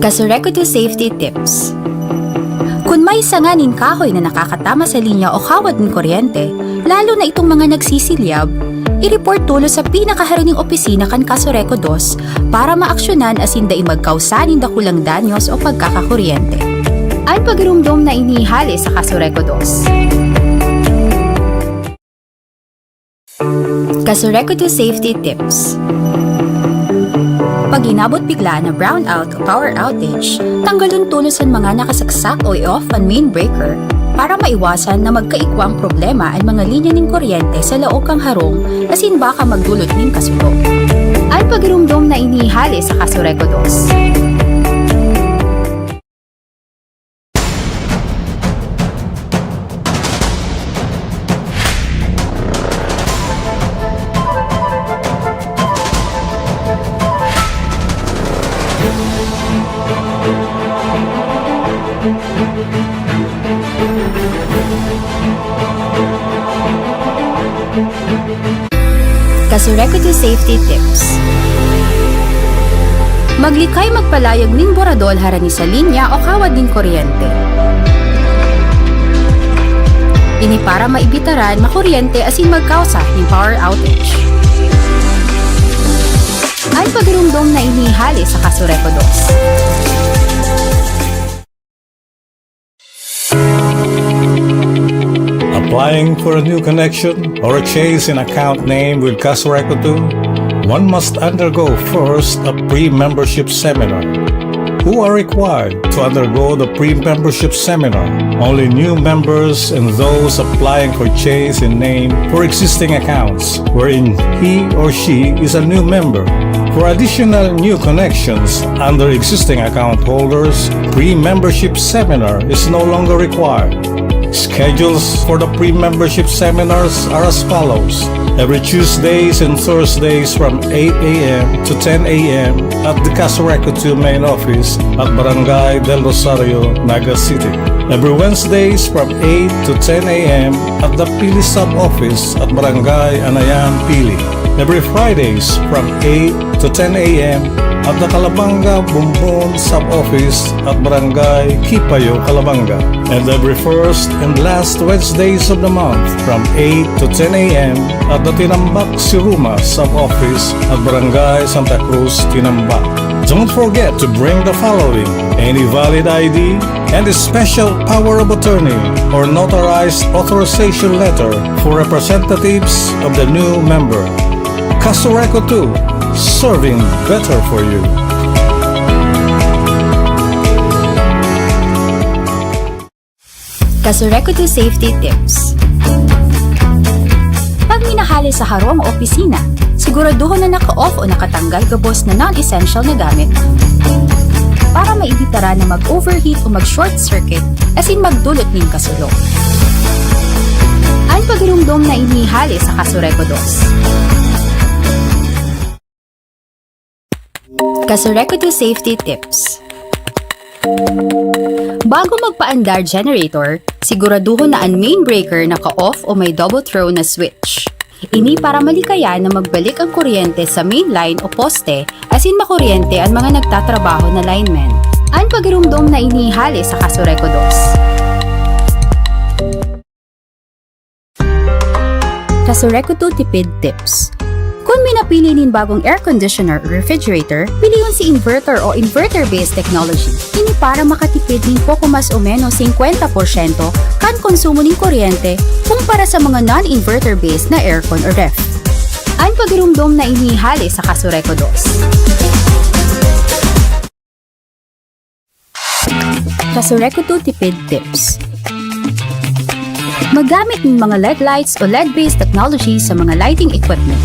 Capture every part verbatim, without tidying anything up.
Kasureku to safety tips. Kun may sanga nin kahoy na nakakatama sa linya o kawad nin kuryente, lalo na itong mga nagsisilyab, i-report tolos sa pinakaharaning opisina kan Kasureku dos para maaksyonan asin dai magkausa nin dakulang danyos o pagkakakuryente. An pagiromdom na ini hale sa Kasureku dos. Kasureku to safety tips. Pag inabot biglaan na brownout o power outage, tanggalon tolos an mga nakasaksak o i-off an main breaker para maiwasan na magkaigwang problema an mga linya nin kuryente sa laog kan harong asin baka magdulot nin kasulo. An pagiromdom na ini hale sa Kasureku dos. Kasureku to safety tips. Maglikay magpalayag nin boradol harani sa linya o kawad nin kuryente. Ini para maibitaran makuryente asin magkausa nin power outage. An pagiromdom na ini hale sa Kasureku dos. Applying for a new connection or a change in account name with Kasureku two, one must undergo first a pre-membership seminar. Who are required to undergo the pre-membership seminar? Only new members and those applying for change in name for existing accounts wherein he or she is a new member. For additional new connections under existing account holders, pre-membership seminar is no longer required. Schedules for the pre-membership seminars are as follows. Every Tuesdays and Thursdays from eight a m to ten a m at the Kasureku two main office at Barangay Del Rosario, Naga City. Every Wednesdays from eight to ten a m at the Pili Sub-Office at Barangay Anayan, Pili. Every Fridays from eight to ten a m at the Calabanga Bumbon Sub-Office at Barangay Kipayo, Calabanga. And every first and last Wednesdays of the month from eight to ten a m at the Tinambac Siruma Sub-Office at Barangay Santa Cruz, Tinambac. Don't forget to bring the following: any valid I D and a special power of attorney or notarized authorization letter for representatives of the new member. Kasureku two, serving better for you. Kasureku two safety tips. Pag minahali sa harong o opisina, siguraduhon na naka-off o nakatanggal gabos na non-essential na gamit para maibitaran na mag-overheat o mag-short circuit asin magdulot nin kasulo. An pagiromdom na ini hale sa Kasureku dos. Kasureku two safety tips. Bago magpaandar generator, siguraduhon na an main breaker naka-off o may double throw na switch. Ini para malikayan na magbalik ang kuryente sa main line o poste asin makuryente an mga nagtatrabaho na linemen. An pagiromdom na ini hale sa Kasureku dos. Kasureku two tipid tips. Kun minapili nin bagong air conditioner o refrigerator, pilion si inverter o inverter-based technology. Ini para makatipid nin poko mas o menos singkwenta porsyento kan konsumo nin kuryente kumpara sa mga non-inverter-based na aircon o ref. An pagiromdom na ini hale sa Kasureku dos. Kasureku two tipid tips. Maggamit ng mga L E D lights o L E D-based technology sa mga lighting equipment.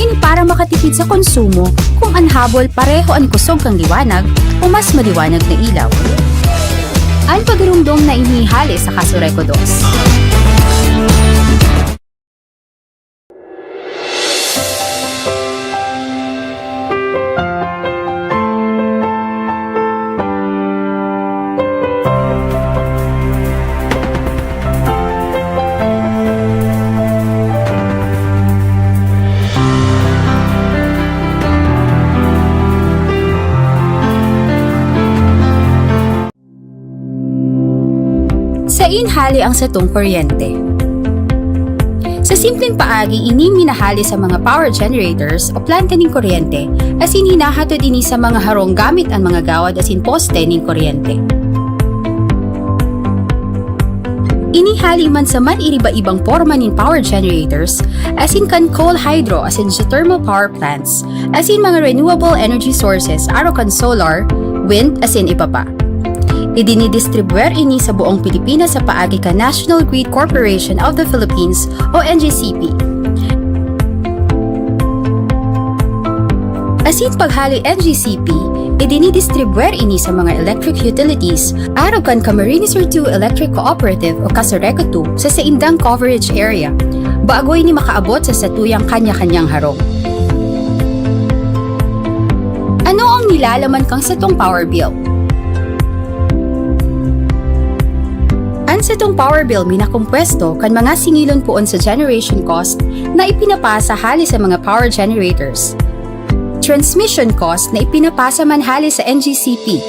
Ini para makatipid sa konsumo kung an habol pareho an kusog kan liwanag o mas maliwanag na ilaw. An pagirumdom na ini hale sa Casureco dos. Sain hale ang satong kuryente? Sa simpleng paagi, ini minahale sa mga power generators o planta nin kuryente, asin hinahatod ini sa mga harong gamit an mga gawad asin poste nin kuryente. Ini hale man sa man-iriba-ibang porma nin power generators, asin kan coal hydro asin geothermal power plants, asin mga renewable energy sources, arog kan solar, wind, asin iba pa. Idinidistribuer ini sa buong Pilipinas sa paagi kan National Grid Corporation of the Philippines o N G C P. Asin paghale N G C P, idinidistribuer ini sa mga electric utilities, arog kan Camarines Sur two Electric Cooperative o Casureco two sa saindang coverage area, bago ini makaabot sa satuyang kanya-kanyang harong. Ano ang nilalaman kan satong power bill? An satong power bill minakompuesto kan mga singilon poon sa generation cost na ipinapasa hale sa mga power generators, transmission cost na ipinapasa man hale sa N G C P,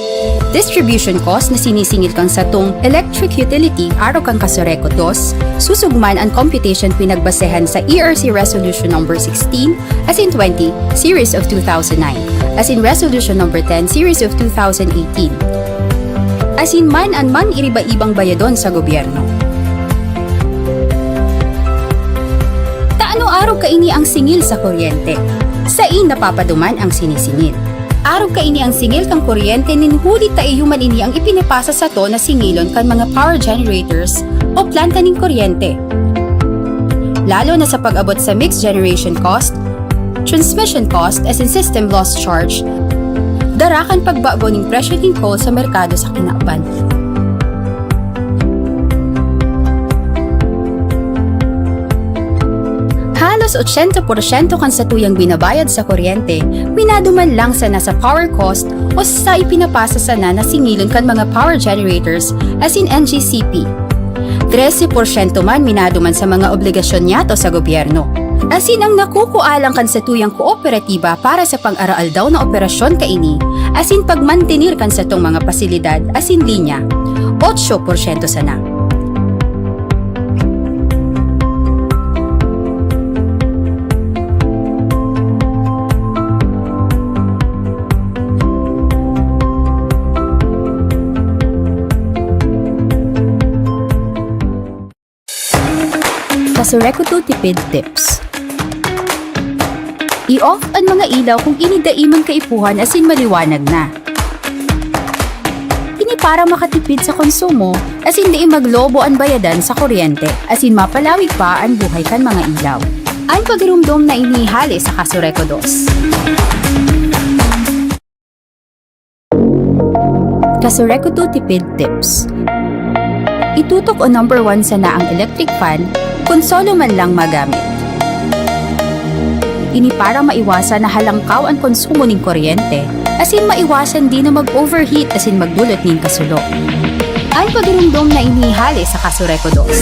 distribution cost na sinisingil kan satong electric utility arog kan Casureco dos, susog man an computation pinagbasehan sa E R C Resolution Number sixteen, asin twenty, Series of two thousand nine, asin Resolution Number ten, Series of two thousand eighteen, asin man an man-iriba-ibang bayadon sa gobyerno. Ta ano arog kaini ang singil sa kuryente? Sain napapaduman ang sinisingil? Arog kaini ang singil kan kuryente nin huli ta iyo man ini ang ipinapasa sato na singilon kan mga power generators o planta nin kuryente. Lalo na sa pag-abot sa mixed generation cost, transmission cost, asin system loss charge, dara kan pagbago nin presyo nin coal sa merkado sa kinaban. Halos ochenta porsyento kan satuyang binabayad sa kuryente, minaduman lang sana sa power cost o sa ipinapasa sana na singilon kan mga power generators asin N G C P. Trese porsyento man minaduman sa mga obligasyon niyato sa gobyerno. Asin ang nakukua lang kan satuyang kooperatiba para sa pang-araaldaw na operasyon kaini, asin pagmantener kan satong mga pasilidad asin linya, otso porsyento sana. Casureco two Tipid Tips. I-off an mga ilaw kung ini dai man kaipuhan asin maliwanag na. Ini para makatipid sa konsumo asin dai maglobo an bayadan sa kuryente, asin mapalawig pa an buhay kan mga ilaw. An pagirumdom na ini hale sa Casureco dos. Casureco two Tipid Tips. Itutok o number one sana ang electric fan kun solo man lang magamit. Ini para maiwasan na halangkaw an konsumo nin kuryente, asin maiwasan din na mag-overheat asin magdulot nin kasulo. An pagirumdom na ini hale sa Casureco dos.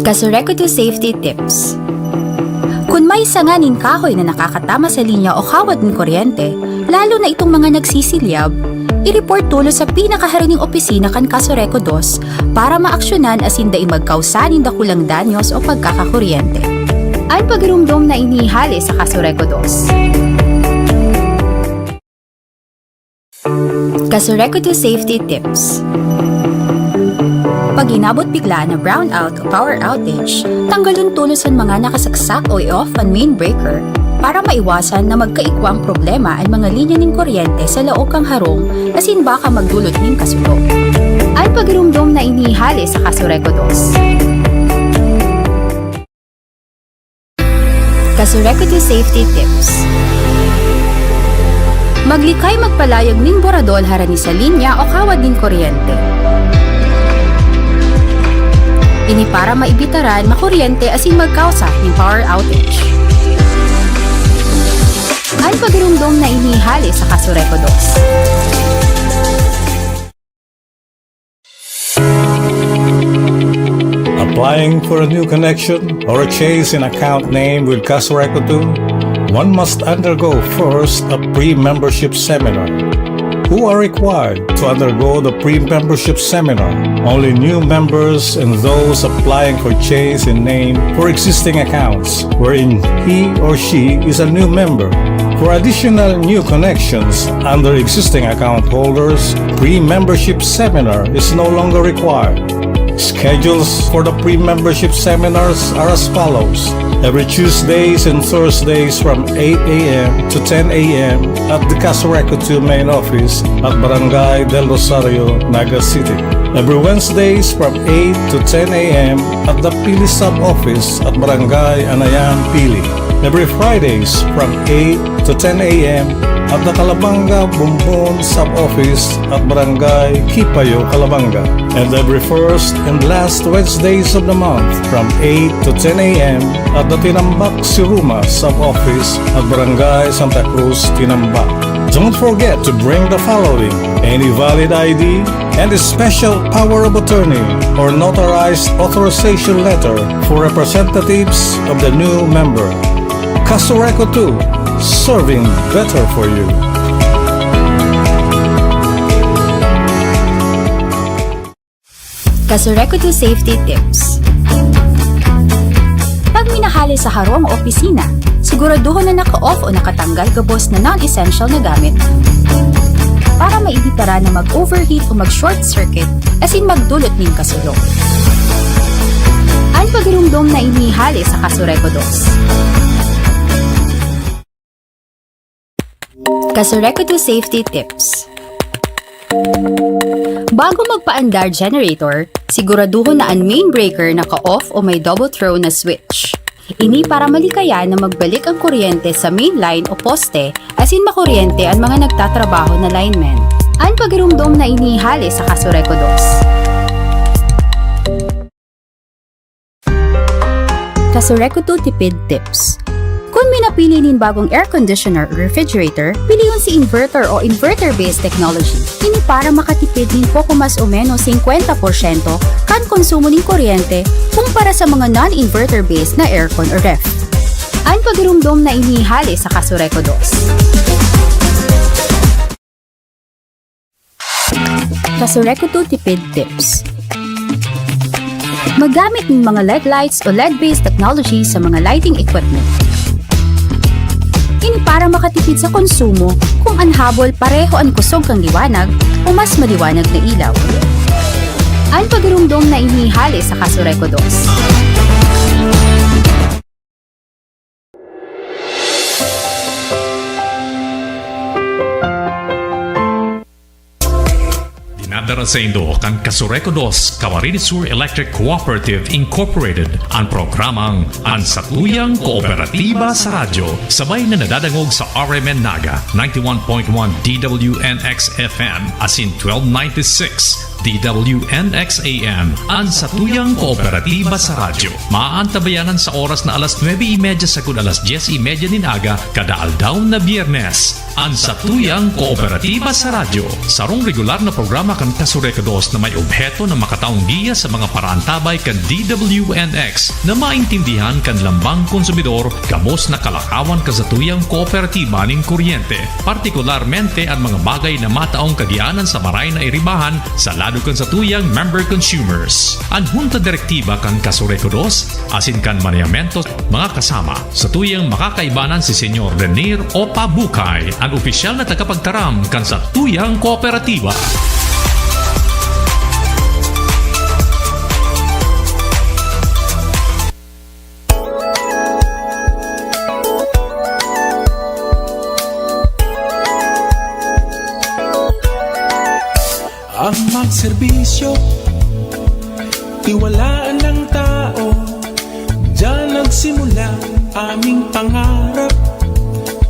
Kasureku two Safety Tips. Kun may sanga nin kahoy na nakakatama sa linya o kawad nin kuryente, lalo na itong mga nagsisilyab, i-report tolos sa pinakaharaning opisina kan Kasureku dos para maaksyonan asin dai magkausa nin dakulang danyos o pagkakakuryente. An pagirumdom na ini hale sa Kasureku dos. Kasureku two Safety Tips. Pag inabot biglaan na brownout o power outage, tanggalon tolos an mga nakasaksak o i-off an main breaker para maiwasan na magkaigwang problema an mga linya nin kuryente sa laog kan harong asin baka magdulot nin kasulo. An pagirumdom na ini hale sa Kasureku dos. Kasureku two Safety Tips. Maglikay magpalayag nin buradol harani sa linya o kawad nin kuryente. Ini para maibitaran makuryente asin magkausa nin power outage. An pagirumdom na ini hale sa Kasureku dos. Applying for a new connection or a change in account name with Kasureku two, one must undergo first a pre-membership seminar. Who are required to undergo the pre-membership seminar? Only new members and those applying for change in name for existing accounts wherein he or she is a new member. For additional new connections under existing account holders, pre-membership seminar is no longer required. Schedules for the pre-membership seminars are as follows. Every Tuesdays and Thursdays from eight a m to ten a m at the Kasureku two main office at Barangay Del Rosario, Naga City. Every Wednesdays from eight to ten a m at the Pili Sub-Office at Barangay Anayan, Pili. Every Fridays from eight to ten a m at the Calabanga Bumbon Sub-Office at Barangay Kipayo, Calabanga. And every first and last Wednesdays of the month from eight to ten a m at the Tinambak Siruma Sub-Office at Barangay Santa Cruz, Tinambak. Don't forget to bring the following: any valid I D and a special power of attorney or notarized authorization letter for representatives of the new member. Kasureku two, serving better for you. Kasureku two Safety Tips. Pag minahali sa harong o opisina, siguraduhon na naka-off o nakatanggal gabos na non-essential na gamit para maibitara na mag-overheat o mag-short circuit asin magdulot nin kasulo. An pagirumdom na ini hale sa Kasureku dos. Kasureku two Safety Tips. Bago magpaandar generator, siguraduhon na an main breaker naka-off o may double throw na switch. Ini para malikayan na magbalik ang kuryente sa main line o poste asin makuryente an mga nagtatrabaho na linemen. An pagirumdom na ini hale sa Kasureku dos. Kasureku two Tipid Tips. Kun minapili nin bagong air conditioner o refrigerator, pilion si inverter o inverter-based technology. Ini para makatipid nin poko mas o menos singkwenta porsyento kan konsumo nin kuryente kumpara sa mga non-inverter-based na aircon o ref. An pagirumdom na ini hale sa Kasureku dos. Kasureku two Tipid Tips. Maggamit nin mga L E D lights o L E D-based technology sa mga lighting equipment. Ini para makatipid sa konsumo kung an habol pareho an kusog kan liwanag o mas maliwanag na ilaw. An pagirumdom na ini hale sa Kasureku dos. Dinadara saindo kan Kasureku dos, Camarines Sur Electric Cooperative Incorporated, an programang An Satuyang Kooperatiba sa Radyo, sabay na nadadangog sa R M N Naga, ninety-one point one D W N X F M, asin twelve ninety-six D W N X A M, an satuyang kooperatiba sa radyo. Maantabayanan sa oras na alas nuebe y media sagkod alas dyes y media nin aga, kada aldaw na Biyernes. An satuyang kooperatiba sa radyo, sarong regular na programa kan Kasureco dos na may obheto na makataong giya sa mga paraantabay kan D W N X na maintindihan kan lambang konsumidor gabos na kalakawan kan satuyang kooperatiba nin kuryente, partikularmente an mga bagay na mataong kagianan sa maray na iribahan sa lado kan satuyang member consumers. An Hunta Direktiba kan Kasureco dos asin kan Manejamento, mga kasama, satuyang makakaibanan si Senyor Renier Opa Bukay, an opisyal na tagapagtaram kan satuyang kooperatiba. Ang magserbisyo, tiwalaan ng tao. Diyan nagsimula aming pangarap.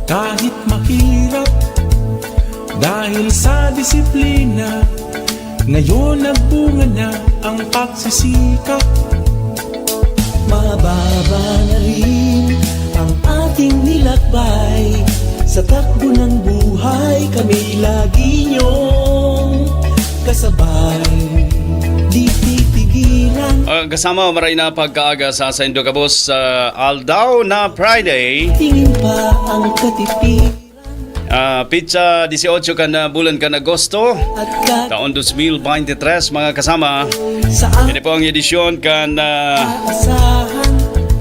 Kahit mahirap, dahil sa disiplina, ngayon nagbunga na ang pagsisikap. Mababa na rin ang ating nilakbay. Sa takbo ng buhay, kami lagi niyong kasabay. Di titigilan. Ah, kasama, maray na pagkaaga sa saindo gabos sa aldaw na Friday. Tingin pa ang katitiran. Ah, pizza dieciocho kan ah, bulan kan Agosto, At taon dos mil veintitrés, mga kasama. Saan Ini po ang edisyon kan ah, asahan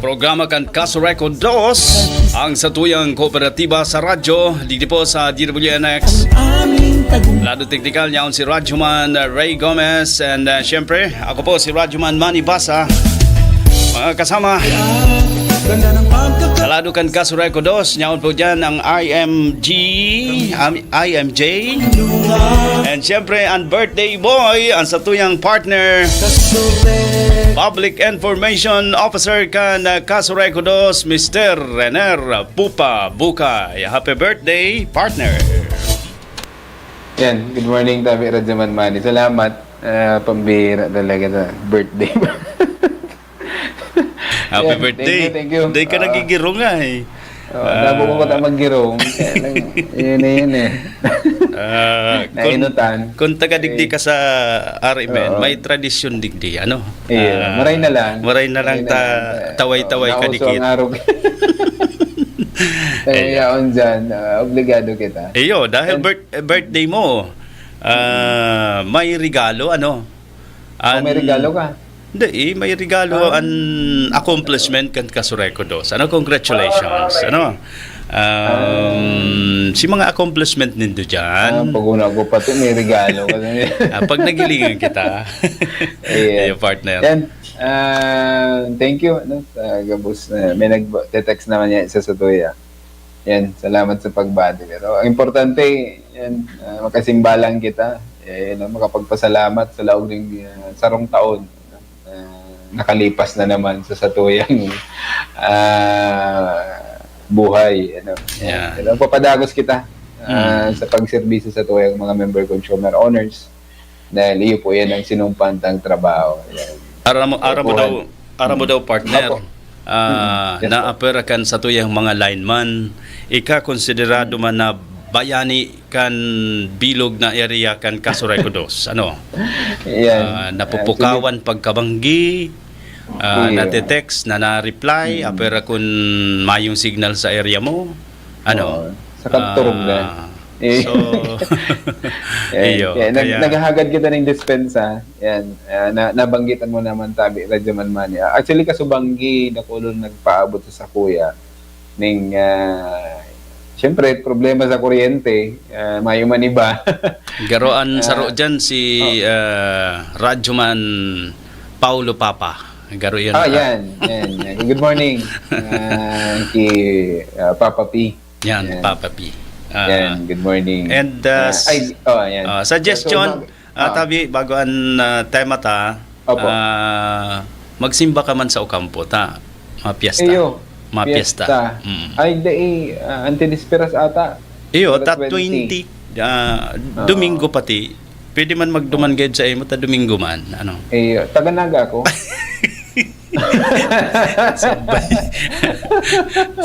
programa kan Kasureco dos, ang satuyang kooperatiba sa radyo, digdi po sa D W N X. Aming tagum Lado teknikal niyaon si Radyoman ah, Ray Gomez and ah, siyempre, ako po si Radyoman Manny Basa. Mga kasama, Ganda ng pagkaka sa lado kan Kasureco dos, niyaon po dyan ang I M G, am- I M J. And siyempre, ang birthday boy, ang satuyang partner, Kasure Public Information Officer kan ah, Kasureco dos, Mister Rener Pupa Bukay. Happy birthday, partner! Yan, good morning, Tabi Radyaman Manny. Salamat. Ah, pambira talaga sa birthday ba? Happy Yeah, birthday. Thank you, thank you. Hindi ka Ah, nagigirong nga eh. Oh, nabo ko kata maggirong. Kaya lang, yun na yun eh. Ah, kung, Nainutan. kung taga digdi ka sa R M N, Oo. may tradisyon digdi, ano? Iya, Ah, maray na lang. Maray na lang Maray na ta, lang. taway-taway Oo, ka nauso dikit. ang arog. Kaya Iya. yaon dyan, ah, obligado kita. Iyo, dahil And- birth- birthday mo, ah, may regalo, ano? Oh, may An- regalo ka? Hindi eh, may regalo Ah. an accomplishment kan Kasureco dos. Ano, congratulations. Ano? Um, si mga accomplishment nindo Ah, dyan. pag una ko pati may regalo ka na. Ah, pag nagilingan kita. Iya. Iyo, partner. Yan. Ah, thank you. No? Sa gabos na, may nag-text naman niya isa sa tuya. Yan, salamat sa pagbati. Pero ang importante, yan, ah, makasimbalan kita. Eh, no, makapagpasalamat sa laog ng ah, sarong taon. Ah, nakalipas na naman sa satuyang ah, buhay. Ano. Yeah. Pero papadagos kita ah, Mm. sa pagserbisyo sa tuyang mga member consumer owners. Dahil iyo po yan ang sinumpantang trabaho. Yan. Aram mo, aram mo Opo. daw, aram mo daw, partner. Opo. Ah, Mm. Yes, po. Naapera kan satuyang mga lineman, ika konsiderado man na bayani kan bilog na area kan Kasureco dos. Ano? Yan. Ah, napupukawan pagkabanggi, ah, Iya. nate-text, na na-reply, apera kun mayong signal sa area mo. Ano? Oo, sa Kagturog na. Ah, Eh. So, Yan. iyo, Kaya nag- kaya, naghahagad kita ng dispensa. Yan. Ah, na, nabanggitan mo naman, Tabi, Radyo Man Mania. Actually, kasubanggi, dakulon nagpaabot sa sakuya. Ning, ah, siyempre, problema sa kuryente. Ah, mayo man iba. Garoan Ah, saro dyan si oh. ah, Radyoman Paulo Papa. Garo yun. Ah, ah, yan. Yan. yan. Good morning. Ah, kay ah, Papa P. Yan, Yan. Papa P. Ah, Yan. Good morning. and, uh, Ah, ay, oh, yan. ah, suggestion, So, ah, ah. Tabi, bago an ah, tema ta, Opo. ah, magsimba ka man sa okampo ta. Mga piyesta. Iyo. Mga piyesta. Piyesta. Mm. Ay, dai. Ah, Antinisperas ata. Iyo, Alas ta twenty. twenty, ah, Oo. Domingo pati. Pwede man magduman gayod sa imo ta Domingo man, ano? Eh, taga Naga ako. Sabay.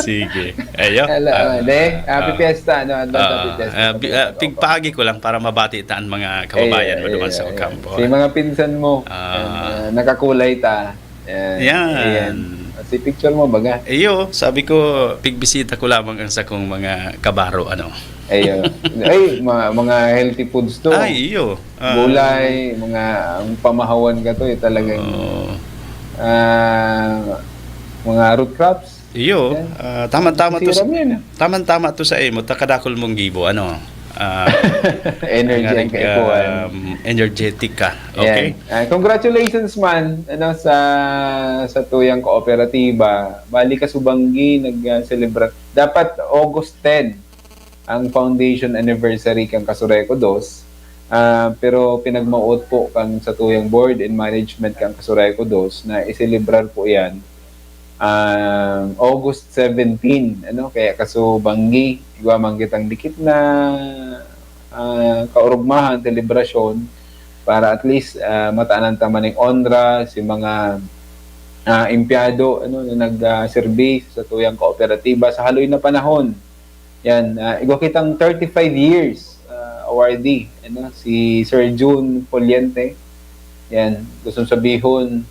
Sige. Ayo. Hello, Ah, de. Happy ah, fiesta, no? Advance ah, happy fiesta. ah, bi- ah, pigpaagi ko lang para mabati ta an mga kababayan mo duman sa Ocampo. Si mga pinsan mo. Ah. Ah, nakakulay ta. Yan. Yan. Ayan. Si picture mo, baga? Iyo, sabi ko, pigbisita ko lamang ang sakong mga kabaro, ano. Ayun. Ay, mga, mga healthy foods to. Ay, iyo. Ah, Gulay, mga, ang pamahawan ka to, eh, talagang, Oo. ah, mga root crops. Iyo, Yan. ah, tama-tama to sa, Siram yan, ah. tama-tama to sa imo, ta kadakul mong gibo, ano. Ah, Energy ang ngarig, kaikuan. Um, energetic ka. Okay? Yan. Ah, congratulations man, ano, sa, sa tuyang kooperatiba. Bali, Kasubanggi, nag-celebra-, dapat August ten ang foundation anniversary kan Kasureco Dos. Ah, pero pinagmaot po kan sa tuyang board and management kan Kasureco Dos na iselebrar po yan, ah, August seventeen, ano? Kaya Kasubanggi, igwa man kitang dikit na, ah, kaurugmahan, selebrasyon, para at least, ah, matanan ta man ning onra si mga, ah, empleyado, ano, na nag, ah, serbi sa tuyang kooperatiba sa haloy na panahon. Yan, ah, igwa kitang thirty-five years, ah, awardee, ano, si Sir June Poliente. Yan, gustong sabihon,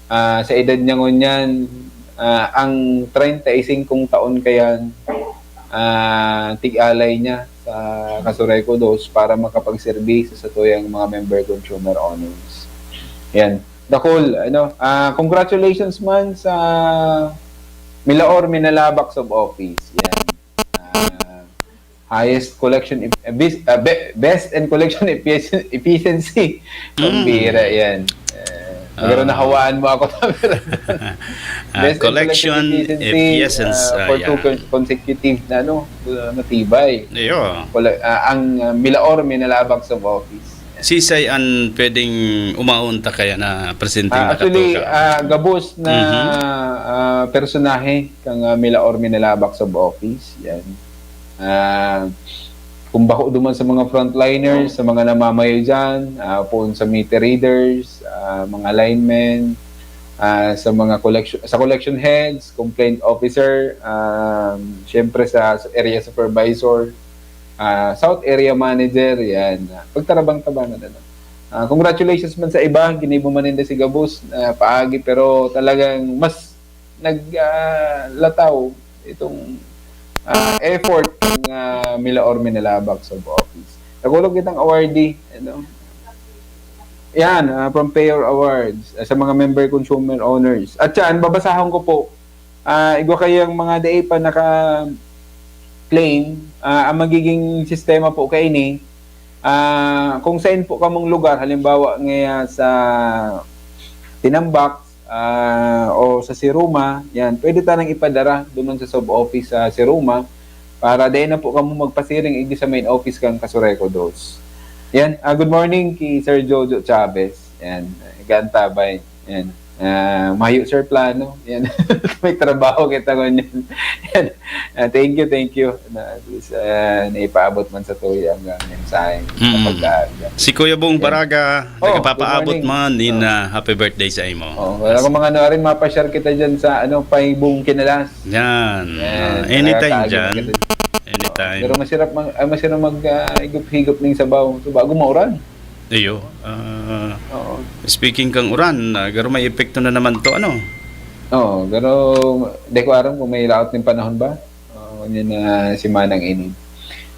ah, sa edad niya ngunyan, ah, ang treinta y cinco taon kayan, ah, tig-alay niya sa Kasureco Dos para makapagserbi sa satuyang mga member consumer owners. Yan. Dakul, ano, ah, congratulations man sa Milaor Minalabak Sub-Office. Yan. Ah, highest collection ef-, eh, bes-, ah, be-, best and collection effici-, efficiency. Mm. Pambira yan. Eh, magkaroon na Ah. hawaan mo ako. Ah, Best and collection collection efficiency, efficiency, ah, ah, for yeah. two con-, consecutive na, ano, uh, matibay. Iyo. Wala, ah, ang, ah, Milaor Minalabak Sub-Office. Sisay an pwedeng umaon ta kaya na presenting Ah, actually, nakatuka? Ah, gabos na, Mhm. Ah, personahe kan, ah, Milaor Minalabak Sub-Office. Yan. Ah, kung bako duman sa mga frontliners, sa mga namamayo dyan, ah, poon sa meter readers, ah, mga linemen, ah, sa mga collection, sa collection heads, complaint officer, um, syempre sa area supervisor, ah, South Area Manager, yan. Pagtarabang-tabangan, ano. Ah, congratulations man sa iba, ginibo man ninda si gabos, ah, paagi, pero talagang mas nag, ah, lataw itong, ah, effort ng, ah, Milaor Minalabak Sub-Office. Nagulog kitang awardee, ano? Yan, ah, from Payor Awards, ah, sa mga member consumer owners. At yan, babasahon ko po, ah, igwa kayang mga dai pa naka-claim, ah, ang magiging sistema po kaini, ah, kung saan po kamong lugar, halimbawa nga sa Tinambac, ah, o sa Siruma, yan, pwede tanang ipadara duman sa sub-office sa Siruma para dai na po kamo magpasiring igdi sa main office kan Kasureco Dos. Yan, ah, good morning ki Sir Jojo Chavez. Yan, gaan tabay. Yan. Ah, mayo, sir, plano. Yan. May trabaho kita ngunyan. Yan. Ah, thank you, thank you. Na, at least, ah, naipaabot man sa tuya ang, ah, mensahe. Mm. Kapag, ah, yan. Si Kuya Bong Yan. Baraga, Oh, nagpapaabot good morning. man nin, Oh. ah, happy birthday sa imo. Oh, wala akong mga ano, rin, mapashare kita dyan sa, ano, Paibong Kinalas. Yan. Yan. Ah, anytime Nakakaagit dyan. kita. Anytime. Pero masarap mag, ah, masarap mag, ah, higop-higop ning sabaw. So, bago mauran. Iyo. Ah, Oo. speaking kang uran, ah, garo may epekto na naman to, ano? Oo, pero di ko aram kung may laot ng panahon ba. Oo, yun na si Manang Inid.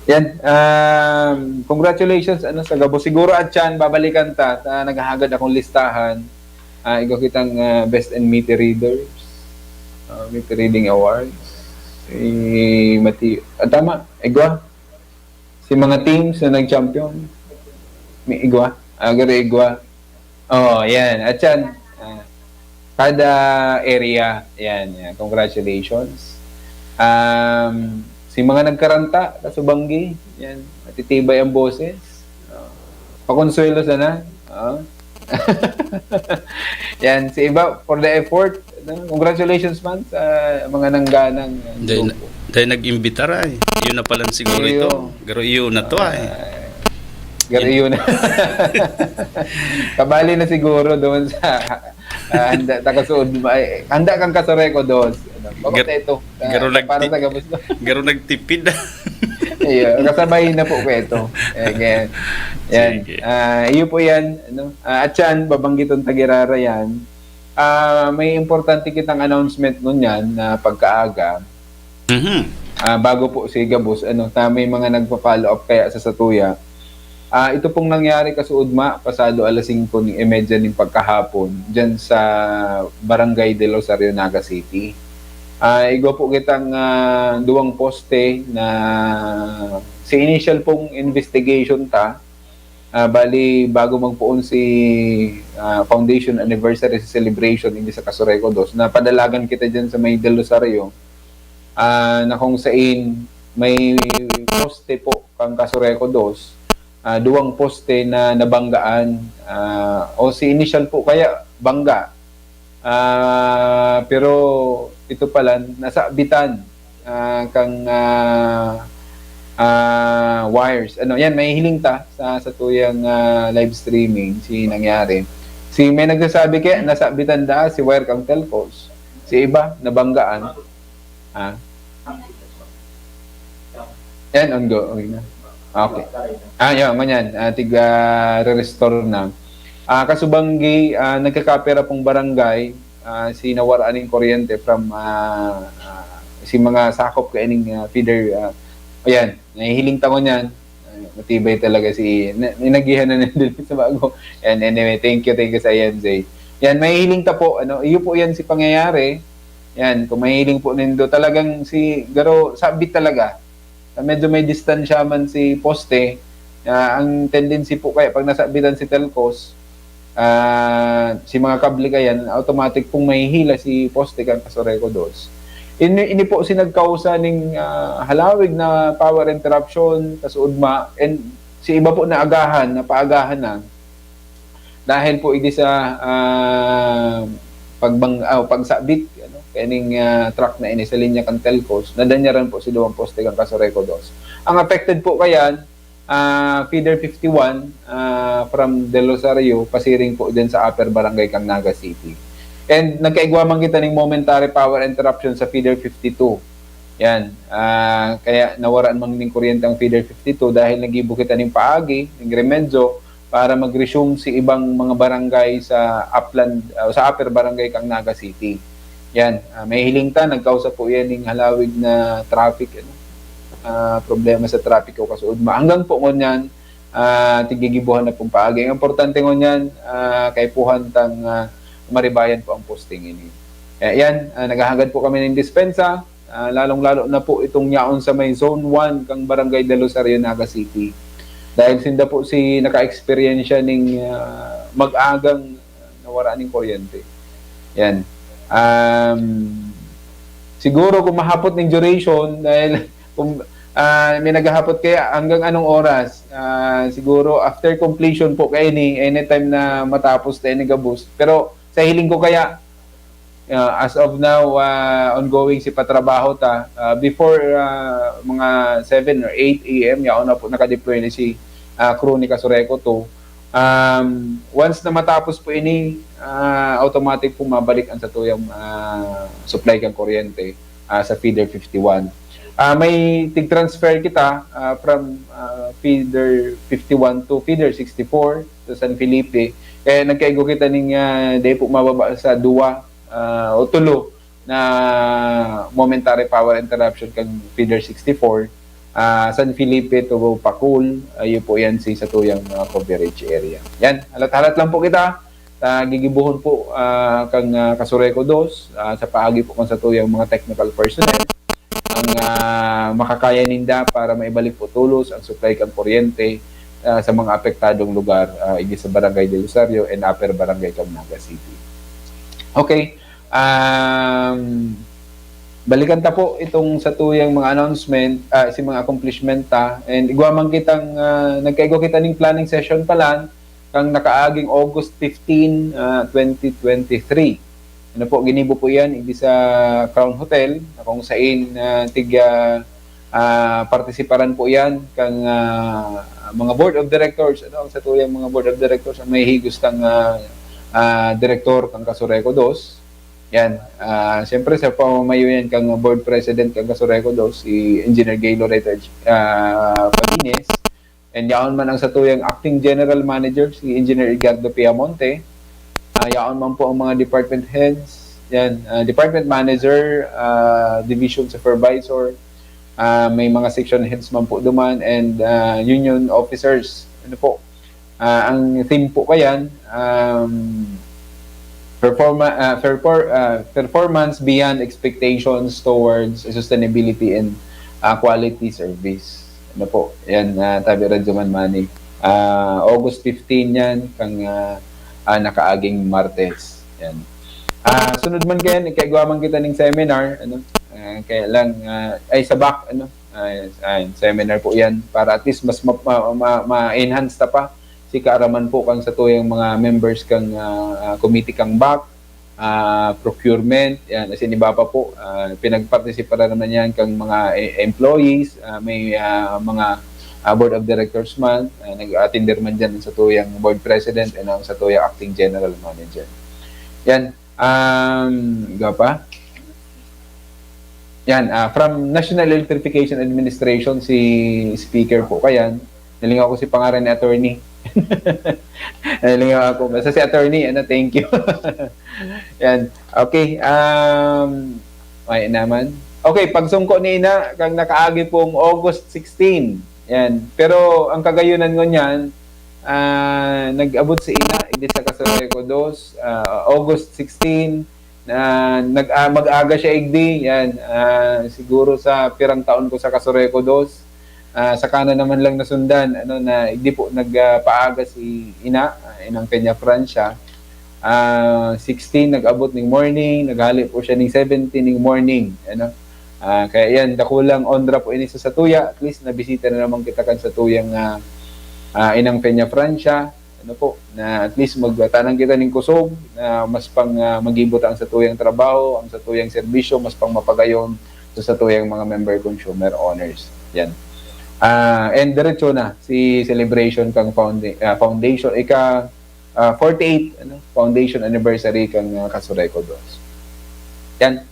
Yan, um, congratulations, ano, sa gabos. Siguro, at yan, babalikan ta, ta naghahagad akong listahan. Ah, igwa kitang, ah, best and meter readers. Ah, meter reading awards. Si Mati-, ah, tama, igwa. Si mga teams na nag-champion. May igwa. Ah, garo igwa. Oh, yan. At yan, ah, kada area, yan, yan. Congratulations. Um, si mga nagkaranta, kasubanggi, yan. Matitibay ang boses. Oh, pakonsuelo sana. Oh. Yan, si iba, for the effort. No? Congratulations man sa mga nangganang, uh, Dahil, grupo. dahil nag-imbitar ay. Yun na pala siguro Iyo. ito. Pero yun na to ay. Ah, Garo yun. Kabali na siguro doon sa, ah, handa, takasuod, ay, handa kang Casureco dos. Ano, bakit Gar- ito? Ah, garo nag- para sa gabos doon. Garo nagtipid. Iyo, kasabay na po ko ito. Again. Yan. Sige. Ah, iyo po yan. Ano? Ah, at yan, babanggiton tagirara yan. Ah, may importante kitang announcement ngunyan na pagkaaga. Mhm. Ah, bago po si gabos, ano, ta may mga nagpa-follow up kaya sa satuya. Ah, ito pong nangyari kasuudma, pasado alas singko ni imedya ning pagkahapon, dyan sa Barangay del Rosario, Naga City. Ah, igwa po kitang, ah, duwang poste na si initial pong investigation ta, ah, bali, bago magpoon si, ah, foundation anniversary sa celebration, hindi sa Casureco dos, napadalagan kita dyan sa may del Rosario, ah, na kung sain may poste po kang Casureco dos, ah, duwang poste na nabanggaan, ah, o si initial po kaya bangga. Ah, pero ito pala, nasabitan, ah, kang, ah, ah, wires. Ano, yan, may hiling ta sa, sa tuyang, ah, live streaming, si nangyari. Si may nagsasabi kaya, nasabitan da, si wire kang telcos. Si iba, nabanggaan. Ah. Yan, ongoing na. Okay. Ah, yun, ngunyan. Ah, tiga re-restore na. Ah, kasubanggi, ah, nagkakapira pong barangay, ah, si nawaraan ning kuryente from, ah, ah, si mga sakop kaining, ah, feeder, ah, ayan, nahihiling ta ngunyan. Ah, matibay talaga si, na, inagihan na nandun sa bago. And anyway, thank you, thank you sa I M J. Yan, mahihiling ta po, ano, iyo po yan si pangyayari. Yan, kung mahihiling po nindo, talagang si, garo, sabit talaga. Ah, medyo may distansya man si poste. Ah, ang tendency po kaya pag nasabitan si telcos, ah, si mga kable kayan, automatic pong mahihila si poste kan Casureco dos. Ini, ini po si nagkausa ning, ah, halawig na power interruption, kasuudma, and si iba po naagahan, napaagahan na. Dahil po idi sa, ah, pagbang-, ah, pagsabit, ano, kaning, ah, truck na ini sa linya kan telcos, nadanyaran po si duwang poste kan Casureco dos. Ang affected po kayan, ah, feeder fifty-one, ah, from Del Rosario, pasiring po din sa Upper Barangay kang Naga City. And nagkaigwa man kita ning momentary power interruption sa feeder fifty-two. Yan. Ah, kaya nawaraan man ning kuryente ang feeder fifty-two dahil naggibo kita ning paagi, ning remedyo, para mag-resume si ibang mga barangay sa upland, ah, sa Upper Barangay kang Naga City. Yan. Ah, mahihiling ta, nagkausa po yan ning halawig na traffic, ano? Ah, problema sa traffic o kasuudma. Hanggang po ngunyan, ah, tigigibuhan na pong paagi. Ang importante ngunyan, ah, kaipuhan tang, ah, maribayan po ang posting ini. Kaya yan, ah, naghahagad po kami ng dispensa, ah, lalong-lalo na po itong yaon sa may Zone one kang Barangay Del Rosario, Naga City. Dahil sinda po si naka-eksperyensya ning, ah, mag-agang nawara ning kuryente. Yan. Um, siguro kung mahapot ning duration, dahil kung, ah, may naghahapot kaya hanggang anong oras, ah, siguro after completion po kayo ni, anytime na matapos tayo ni gabos. Pero sa hiling ko kaya, ah, as of now, ah, ongoing si patrabaho ta. Ah, before, ah, mga seven or eight A M, yaon na po nakadeploy na si, ah, crew ni Casureco two. Um, once na matapos po ini, ah, automatic po mabalik ang satuyang, ah, supply kan kuryente, ah, sa feeder fifty-one. Ah, may tig-transfer kita, ah, from, ah, feeder fifty-one to feeder sixty-four sa San Felipe. Kaya nagkaigo kita ning, ah, di po mababa sa duwa, ah, o tulo na momentary power interruption kan feeder sixty-four, ah, San Felipe to Pacul, ayo po yan si satuyang, ah, coverage area. Yan, halat-halat lang po kita. Ah, gigibuhon po, ah, kang, ah, Casureco dos, ah, sa paagi po kan satuyang mga technical personnel ang, ah, makakaya ninda para maibalik po tulos ang supply kan kuryente, ah, sa mga apektadong lugar, ah, igdi sa Barangay Del Rosario and Upper Barangay kan Naga City. Okay. Um, balikan ta po itong satuyang mga announcement, ah, si mga accomplishment ta. And igwa man kitang, ah, nagkaigwa kita ning planning session pa lang, kang nakaaging August fifteen, ah, twenty twenty-three. Ano po, ginibo po yan, igdi sa Crown Hotel, na kung sain, ah, tig, ah, Ah, partisiparan po yan kang, ah, mga board of directors, ano, ang satuyang mga board of directors ang may higos kang, ah, ah, direktor kang Kasureco Dos. Yan. Ah, siyempre, sa pamamayo yan kang board president kang Kasureco Dos, si Engineer Gay Loreto, ah, Pagines. And yaon man ang satuyang acting general manager, si Engineer Edgardo Piamonte. Ah, yaon man po ang mga department heads, yan, ah, department manager, ah, division supervisor, ah, may mga section heads man po duman, and, ah, union officers. Ano po? Ah, ang theme po kayan, um, performa-, ah, perfor-, ah, performance beyond expectations towards sustainability and, ah, quality service. Ano po? Yan, ah, tabi Radyo Man Money. Ah, August fifteen yan, kang, ah, ah, nakaaging Martes. Yan. Ah, sunod man kayan, ikaigwa man kita ning seminar, ano? Ah, kaya lang, ah, ay, sa back, ano? Ay, ay, seminar po yan para at least mas ma-, ma-, ma-, ma-enhance ta pa si kaaraman po kang satuyang mga members kang, ah, ah, committee kang back, ah, procurement, yan, as in iba pa po, ah, pinagpartisiparan naman yan kang mga e-, employees, ah, may, ah, mga, ah, board of directors man, ah, nag-attender man dyan ang satuyang board president and ang satuyang acting general manager. Yan, um, iba pa? Yan, ah, from National Electrification Administration, si speaker po kayan. Nalingaw ko si pangaran ni attorney. Nalingaw ako. Basta si attorney, ano, thank you. Yan. Okay, um, may naman. Okay, pagsungko ni Ina, kang nakaagi pong August sixteen. Yan. Pero ang kagayunan ngunyan, ah, nag-abot si Ina, igdi sa Kasureco Dos, ah, August sixteen, na nag-, ah, mag-aga siya igdi, yan. Ah, siguro sa pirang taon ko sa Kasureco Dos, ah, saka na naman lang nasundan, ano, na igdi po nagpaaga si Ina, ah, Inang Peña Francia. Ah, sixteen, nag-abot ning morning, naghali po siya ning seventeen ning morning, ano. Ah, kaya yan, dakulang onra po ini sa satuya. At least, nabisita na naman kita kan satuyang, ah, ah, Inang Peña Francia. Ano po, na at least magtanan kita ning kusog na mas pang, ah, magibo ta ang satuyang trabaho, ang satuyang serbisyo, mas pang mapagayon sa satuyang mga member consumer owners. Yan. Ah, and diretso na si celebration kang founda-, ah, foundation, ika, ah, forty-eight, ano, foundation anniversary kang, ah, Kasureco Dos. Yan.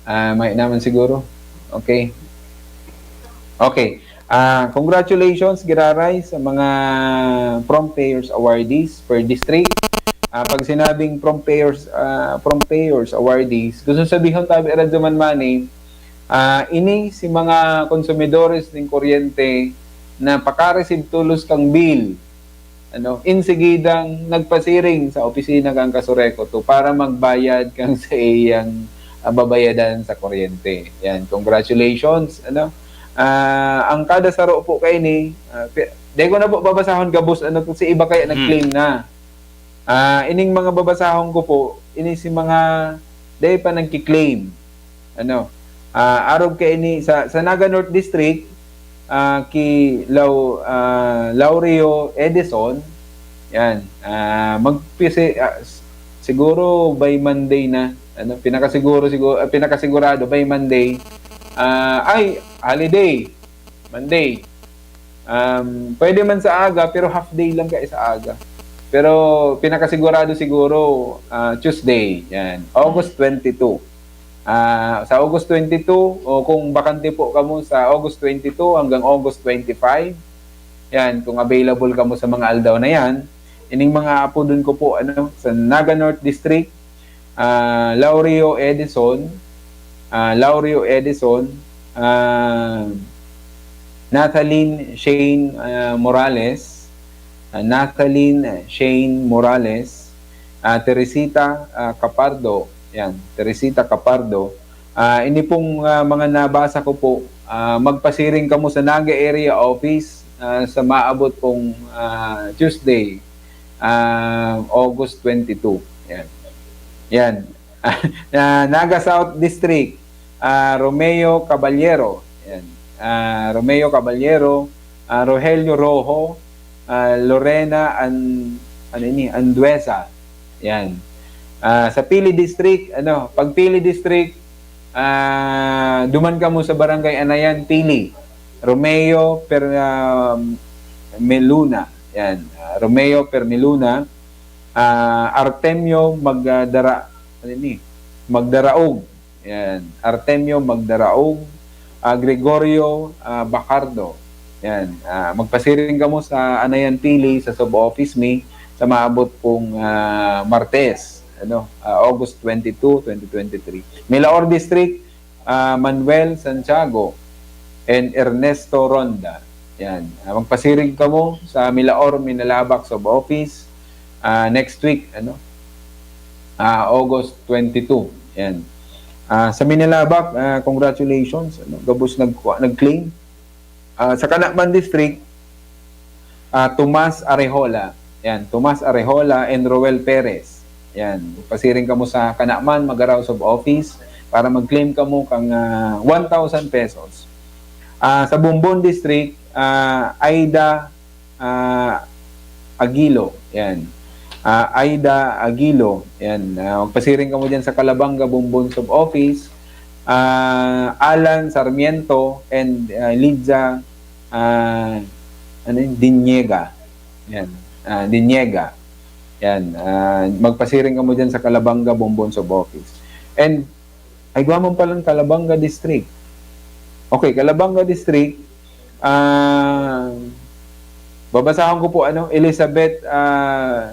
Ah, may naman siguro. Okay. Okay. Ah, congratulations, giraray, sa mga Prompt Payers Awardees per district. Ah, pag sinabing Prompt Payers, ah, Prompt Payers Awardees, gusto sabihon, tabi, Radyo Man Money, ah, ini si mga konsumidores ning kuryente na paka-receive tolos kang bill, ano, insigidang nagpasiring sa opisina kang Kasureco to para magbayad kang sa iyang, ah, babayadan sa kuryente. Yan, congratulations, ano. Ah, ang kada saro po kaini, ah, pi-, di ko na po babasahon gabos, ano, kasi iba kaya Hmm. nag-claim na. Ah, ining mga babasahon ko po, ini si mga dai pa nagki-claim. Ano, ah, arog kaini sa, sa Naga North District, ah, ki Lau-, ah, Laureo Edison, yan, ah, magpisi-, ah, s-, siguro by Monday na, ano, pinakasiguro, siguro, ah, pinakasigurado by Monday. Ah, ay, holiday, Monday. Um, pwede man sa aga, pero half day lang kaya sa aga. Pero pinakasigurado siguro, ah, Tuesday, yan, August twenty-two. Ah, sa August twenty-two, o kung bakante po kamo sa August twenty-two hanggang August twenty-five, yan, kung available kamo sa mga aldaw na yan, ining mga apodon ko po, ano, sa Naga North District, ah, Laureo Edison, ah, Laureo Edison, ah, Nathaline Shane, ah, Morales, ah, Nathaline Shane Morales, ah, Teresita, ah, Capardo, yan, Teresita Capardo. Ah, ini pong, ah, mga nabasa ko po, ah, magpasiring kamo sa Naga Area Office, ah, sa maabot pong, ah, Tuesday, ah, August twenty-two. Yan. Yan. Ah, Naga South District, ah, Romeo Caballero. Yan. Ah, Romeo Caballero, ah, Rogelio Rojo, ah, Lorena An-, ano ini? Andueza. Yan. Ah, sa Pili District, ano, pag Pili District, Ah, duman kamo sa Barangay Anayan, Pili. Romeo Per-, ah, Meluna. Yan. Ah, Romeo Permeluna. Ah, Artemio Magdara-, ano ni? Magdaraog. Yan. Artemio Magdaraog. Ah, Gregorio, ah, Bacardo. Yan. Ah, magpasiring kamo sa Anayan, Pili, sa sub-office mi sa maabot pong, ah, Martes, ano, ah, August twenty-two, twenty twenty-three. Milaor District, ah, Manuel Santiago and Ernesto Ronda. Yan. Ah, magpasiring kamo sa Milaor, Minalabac sub-office, ah, next week, ano, ah, August twenty-two. Yan. Ah, sa Minalabac, ah, congratulations, ano, gabos nag-, nag-claim. Ah, sa Canaman District, ah, Tomas Arejola. Yan, Tomas Arejola and Roel Perez. Yan, pasiring kamo sa Canaman, Magarao sub-office para mag-claim kamo kang, ah, one thousand pesos. Ah, sa Bombon District, ah, Aida, ah, Aguilo. Yan. Ah, Aida Aguilo. Yan. Ah, magpasiring kamo dyan sa Calabanga, Bombon sub-office. Ah, Alan Sarmiento and, ah, Lydia, ah, ano yun? Diniega. Yan. Ah, Diniega. Yan. Ah, magpasiring kamo dyan sa Calabanga, Bombon sub-office. And, ay, igwa man palan Calabanga District. Okay, Calabanga District, ah, babasahon ko po, ano, Elizabeth, ah,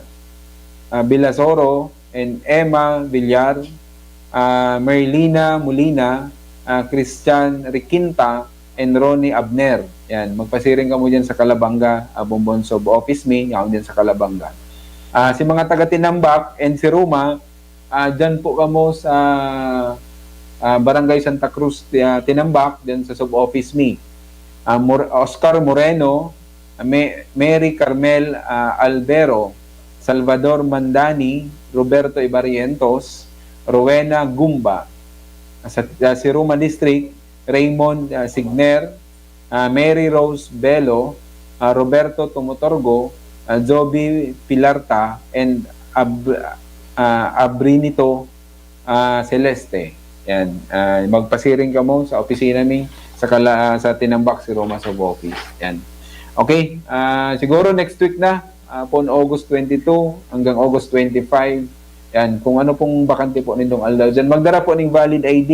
ah, Villasoro and Emma Villar, ah, Merlina Molina, ah, Christian Requinta, and Ronnie Abner. Yan, magpasiring kamo dyan sa Calabanga, ah, Bombon sub-office mi, yaon dyan sa Calabanga. Ah, si mga taga Tinambac and si Roma, ah, dyan po kamo sa, ah, Barangay Santa Cruz, ah, Tinambac, dyan sa sub-office mi. Ah, Mor-, Oscar Moreno, ah, Me-, Mary Carmel, ah, Albero, Salvador Mandani, Roberto Ibarrientos, Rowena Gumba. Ah, sa, ah, si Roma District, Raymond, ah, Signer, ah, Mary Rose Bello, ah, Roberto Tumotorgo, ah, Joby Pilarta, and Ab-, ah, Abrinito, ah, Celeste. Yan. Ah, magpasiring kamo sa opisina mi sa Kala-, sa Tinambac, si Roma sub-office. Yan. Okay, ah, siguro next week na, ah, pon August twenty-two hanggang August twenty-five. Yan, kung ano pong bakante po nindong aldaw dyan. Magdara po ning valid I D,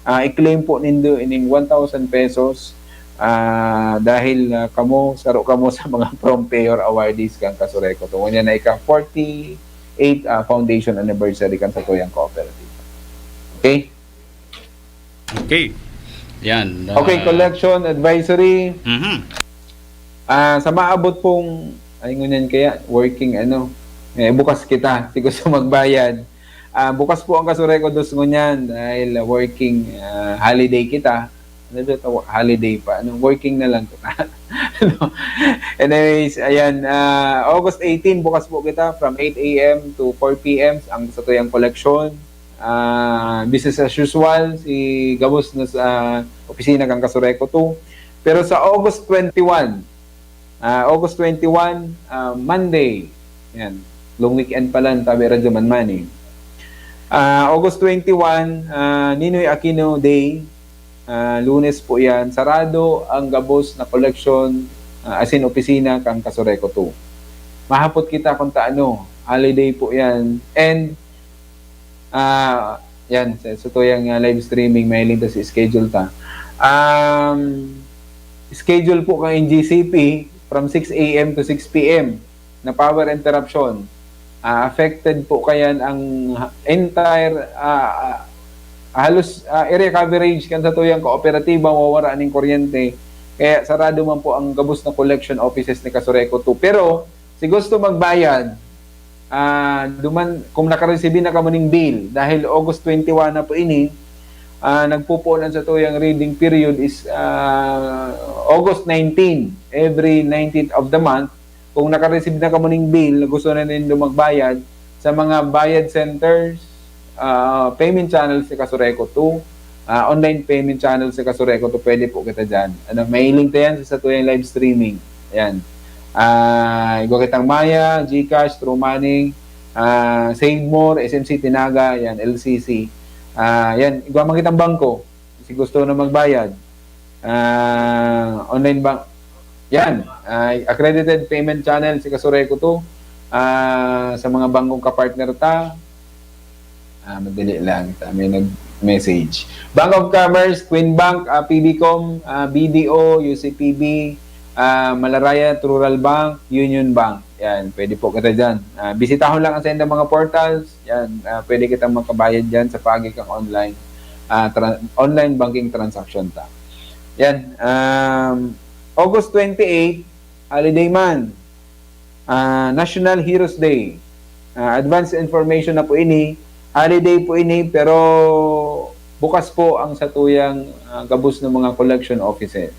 ah, i-claim po nindo ining one thousand pesos, ah, dahil, ah, kamo, saro kamo sa mga Prompt Payor awardees kan Kasureco. Tungod niya na ika-forty-eight, ah, foundation anniversary kan satuyang cooperative. Okay? Okay. Yan. Okay, ah, collection, advisory. mhm. Ah, sa maabot pong, ay ngunyan kaya, working ano, eh, bukas kita, si gusto magbayad. Ah, bukas po ang Kasureco dos ngunyan dahil, ah, working, ah, holiday kita. Ano ba ito? Holiday pa. Ano, working na lang kita. Ano? Anyways, ayan, ah, August eighteen, bukas po kita from eight A M to four P M ang satuyang collection. Ah, business as usual, si gabos na sa opisina kan Kasureco two. Pero sa August twenty-one, ah, August twenty-one, ah, Monday, yan, long weekend pala, tabi Radyo Manmani. Ah, August twenty-one, ah, Ninoy Aquino Day, ah, Lunes po yan, sarado ang gabos na collection, ah, as in opisina kan Kasureco two. Mahapot kita kung taano, holiday po yan. And, ah, yan, sa, sa tuyang, ah, live streaming, may lintas schedule ta. Um, schedule po kang N G C P from six A M to six P M na power interruption. Ah, affected po kayan ang ha-, entire, ah, ah, halos, ah, area coverage kan satuyang kooperatiba, mawawara ning kuryente. Kaya sarado man po ang gabos na collection offices ni Kasureco two. Pero, si gusto magbayad, ah, duman, kung nakaresibi na kamo ning bill, dahil August twenty-one na po ini, ah, nagpupuon ang satuyang reading period is, ah, August nineteen, every nineteenth of the month. Kung nakareceive na kamo ning bill, gusto na nindo magbayad sa mga bayad centers, ah, payment channels ni Kasureco two, ah, online payment channels ni Kasureco two, pwede po kita dyan. Ano, mahiling ta yan sa satuyang live streaming. Ayan. Ah, igwa kitang Maya, GCash, TrueMoney, ah, SaveMore, S M C Tinaga, yan, L C C. Ah, yan, igwa man kitang bangko. Si gusto na magbayad. Ah, online bank. Yan, ah, accredited payment channel si Kasureco two. Ah, sa mga bangkong kapartner ta, ah, madali lang. Ta, may nag-message. Bank of Commerce, Queen Bank, ah, P B Com, ah, B D O, U C P B, ah, Malarayan Rural Bank, Union Bank. Yan, pwede po kita dyan. Ah, bisitahon lang ang sa mga portals. Yan, ah, pwede kitang makabayad dyan sa paagi kang online, ah, tra-, online banking transaction ta. Yan, um, August twenty-eight, holiday man. Ah, National Heroes Day. Ah, advance information na po ini. Holiday po ini, pero bukas po ang satuyang, ah, gabos ng mga collection offices.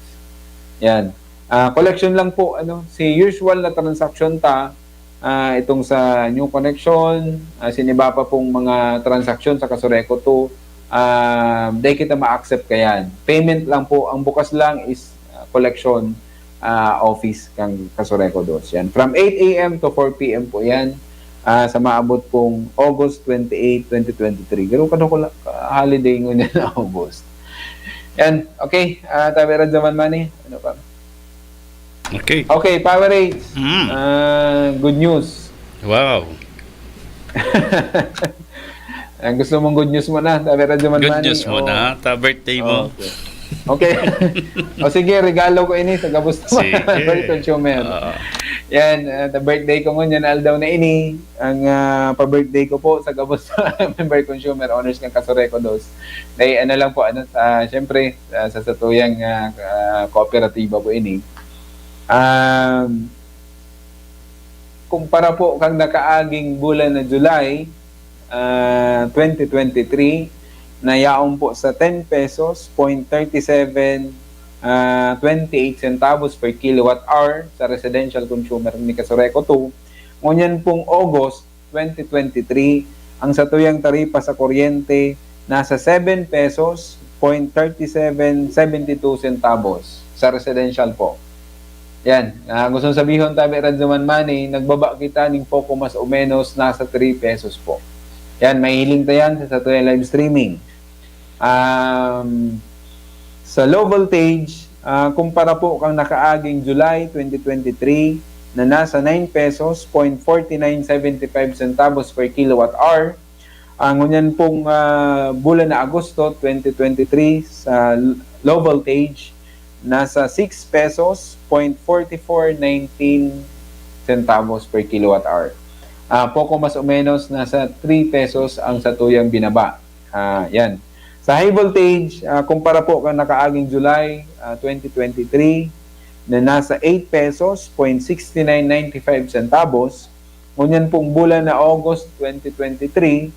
Yan. Ah, collection lang po, ano, si usual na transaction ta, ah, itong sa new connection, ah, siniba pa pong mga transaction sa Kasureco two, ah, dai kita ma-accept kayan. Payment lang po, ang bukas lang is, ah, collection, ah, office kang Kasureco dos. Yan. From eight A M to four P M po yan, ah, sa maabot pong August twenty-eight, twenty twenty-three. Pero kano ko lang, ah, holiday ngunyan na August. Yan. Okay. Ah, tabi, Radyo Man Money. Ano pa? Okay. Okay, Power Rage. Mm. Ah, good news. Wow. Ang gusto mong good news mo na, tabi, Radyo Man Good Money. news mo Oh. na. Ta birthday mo. Okay. Okay. O sige, regalo ko ini sa gabos ng Sige. mga consumer. Oo. Yan, ah, the birthday ko ngunyan, aldaw na ini. Ang, ah, pa-birthday ko po sa gabos ng member consumer owners ng Kasureco dos. Dahil ano lang po, ano, sa, siyempre, ah, sa satuyang, ah, ah, kooperatiba po ini. Um, kumpara po kang nakaaging bulan na July, ah, twenty twenty-three, na yaon po sa ten pesos, point thirty seven, ah, twenty-eight centavos per kilowatt hour sa residential consumer ni Kasureco two. Ngunyan pong August twenty twenty-three, ang satuyang taripa sa kuryente nasa seven pesos, point thirty seven seventy two centavos sa residential po. Yan. Ah, gusto sabihon, tabi, Radyo Man Money, nagbaba kita ning poko mas o menos nasa three pesos po. Yan, mahiling ta yan sa satuyang live streaming. Um, sa low voltage, ah, kumpara po kang nakaaging July twenty twenty-three na nasa nine pesos, point forty nine seventy five centavos per kilowatt hour. Ang ngunyan pong, ah, bulan na Agosto twenty twenty-three sa l-, low voltage, nasa six pesos, point forty four nineteen centavos per kilowatt hour. Ah, poko mas o menos nasa three pesos ang satuyang binaba. Ah, yan. Sa high voltage, ah, kumpara po kang nakaaging July, ah, twenty twenty-three, na nasa eight pesos, point sixty nine ninety five centavos. Ngunyan pong bulan na August twenty twenty-three,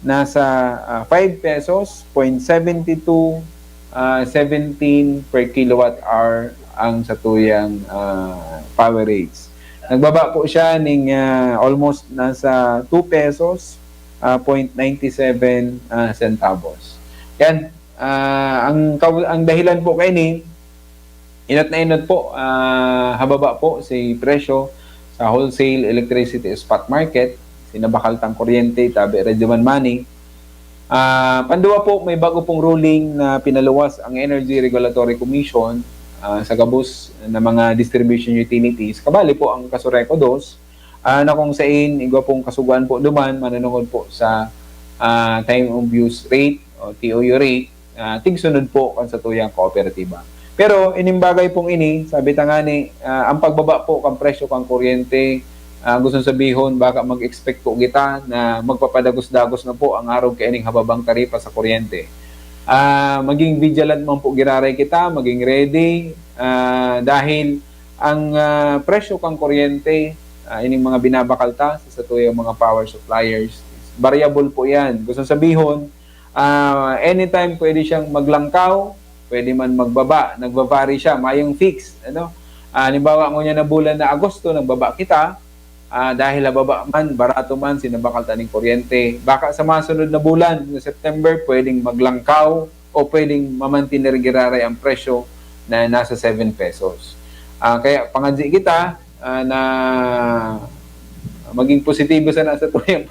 nasa, ah, five pesos, point seventy two, ah, seventeen per kilowatt hour ang satuyang, ah, power rates. Nagbaba po siya ning, ah, almost nasa two pesos, ah, point ninety seven, ah, centavos. Yan, ah, ang kaw-, ang dahilan po kaini, inot na inot po, ah, hababa po si presyo sa wholesale electricity spot market, sinabakal tang kuryente, tabi, Radyo Man Money. Ah, panduwa po, may bago pong ruling na pinaluwas ang Energy Regulatory Commission, ah, sa gabos na mga distribution utilities. Kabali po ang Kasureco dos, ah, na kung sain, igwa pong kasugoan po duman, manunungod po sa, ah, time of use rate o T O U rate, ah, tigsunod po kan satuyang kooperatiba. Pero ining bagay pong ini, sabi ta ngani, ah, ang pagbaba po kan presyo kan kuryente, ah, gusto sabihon, baka mag-expect po kita na magpapadagos-dagos na po ang arog kaining hababang taripa sa kuryente. Ah, maging vigilant man po giraray kita, maging ready, ah, dahil ang, ah, presyo kan kuryente, ah, ining mga binabakal ta sa satuyang mga power suppliers, variable po yan. Gusto sabihon, ah, anytime pwede siyang maglangkaw, pwede man magbaba, nagva-vary siya, mayong fix, ano? Ah, halimbawa, ngunyan na bulan na Agosto, nagbaba kita, ah, dahil hababa man, barato man, sinabakal ta ning kuryente. Baka sa masunod na bulan, sa September, pwedeng maglangkaw o pwedeng mamantiner giraray ang presyo na nasa seven pesos. Ah, kaya pangadji kita, ah, na maging positibo sana sa tuyang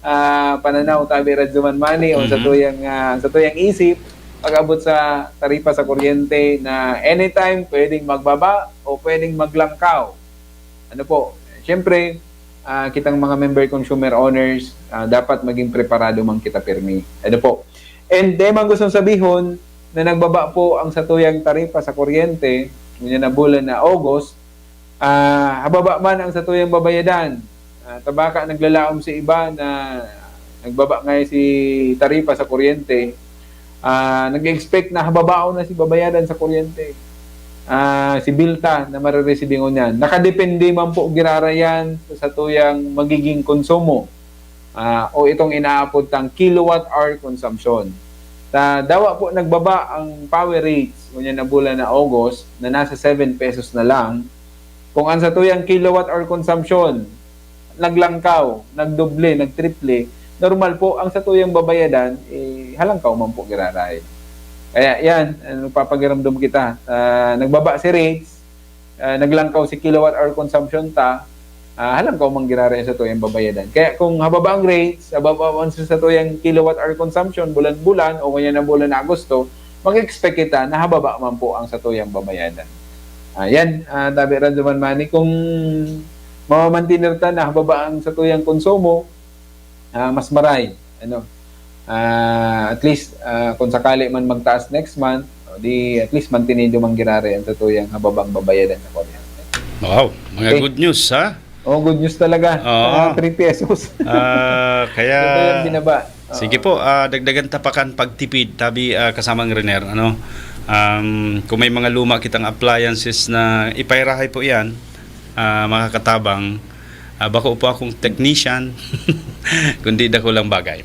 ah, pananaw, tabi Radyo Man Money, o sa Mhm. tuyang, ah, sa tuyang isip, pag-abot sa taripa sa kuryente na anytime pwedeng magbaba o pwedeng maglangkaw. Ano po, siyempre, ah, kitang mga member consumer owners, ah, dapat maging preparado man kita pirmi. Ano po? And dai man gustong sabihon na nagbaba po ang satuyang taripa sa kuryente, ngunyan na bulan na August, ah, hababa man ang satuyang babayadan. Ah, ta baka naglalaom si iba na nagbaba nga si taripa sa kuryente, ah, nag-expect na hababaon na si babayadan sa kuryente. Ah, si bill ta na mareresibingon niyan. Nakadepende man po giraray yan sa satuyang magiging konsumo, ah, o itong inaapod tang kilowatt hour consumption. Ta dawa po nagbaba ang power rates, ngunyan na bulan na August, na nasa seven pesos na lang. Kung ang satuyang kilowatt hour consumption naglangkaw, nagdoble, nagtriple, normal po ang satuyang babayadan, eh, halangkaw man po giraray. Kaya yan, ano, papagiramdom kita. Ah, nagbaba si rates, ah, naglangkaw si kilowatt hour consumption ta, ah, halangkaw man giraray ang satuyang babayadan. Kaya kung hababa ang rates, hababa man sa satuyang kilowatt hour consumption, bulan-bulan, o kaya na bulan na Agosto, mag-expect kita na hababa man po ang satuyang babayadan. Ah, yan, ah, tabi Radyo Man Money, kung mamamantener ta na hababa ang satuyang konsumo, ah, mas maray, ano, ah, at least, ah, kung sakali man magtaas next month, o di at least mantenido man giraray ang satuyang hababang babayadan sa kuryente. Wow, mga Okay. good news, ha? Oh, good news talaga. Oo. Ah, three pesos. Ah, kaya Ito yung binaba. Oo. Sige po, ah, dagdagan ta pa kan pagtipid, tabi, ah, kasamang Renier, ano? Um, kung may mga luma kitang appliances na ipairahay po yan, ah, makakatabang, ah, bako po akong technician, kundi dakulang bagay.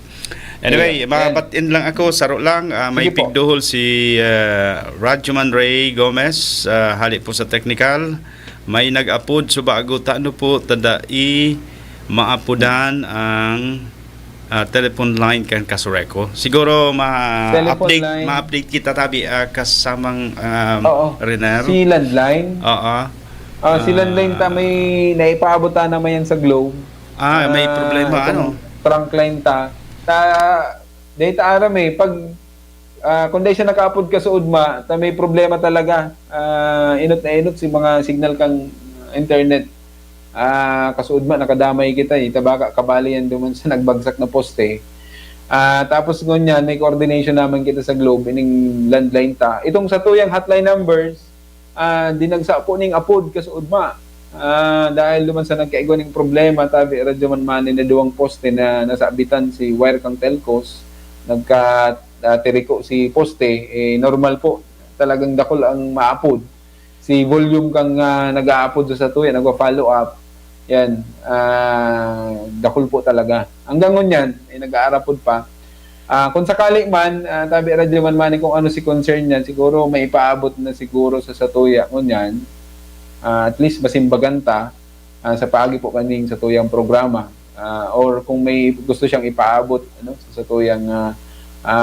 Anyway, Ayan. mabatiin lang ako, saro lang, ah, may Sige po. pigduhol si, ah, Radyoman Ray Gomez, ah, hali po sa technical. May nag-apod, so bago ta, ano po, ta dai maapodan ang, ah, telephone line kan Kasureco. Siguro ma-update, Telephone line. ma-update kita tabi, ah, kasamang, um, Oo. Renier. Si landline. Oo. Ah, si Ah. landline ta may naipaabot ta naman yan sa Globe. Ah, may Ah, problema, itong ano? trunk line ta. Ta, dai ta aram eh, pag, ah, kung dai siya nakaapod kasuodma, ta may problema talaga. Ah, inot na inot si mga signal kang internet. Ah, kasuodma, nakadamay kita eh. Ta baka kabali yan duman sa nagbagsak na poste. Ah, tapos ngunyan, may coordination naman kita sa Globe, ining landline ta. Itong satuyang hotline numbers, ah, dinagsa po ning apod kasuodma. Ah, dahil duman sa nagkaigwa ning problema, tabi, Radyo Man Money, na duwang poste na nasabitan si wire kang telcos, nagka, ah, tiriko si poste, eh, normal po, talagang dakul ang maapod. Si volume kang, ah, nag-aapod sa satuya, nagpa-follow up, yan, ah, dakul po talaga. Hanggang ngunyan, eh, nag-aarapod pa. Ah, kung sakali man, ah, tabi, Radyo Man Money, kung ano si concern niyan, siguro may ipaabot na siguro sa satuya ngunyan. Ah, at least masimbagan ta, ah, sa paagi po kaning satuyang programa. Ah, or kung may gusto siyang ipaabot, ano, sa satuyang, ah,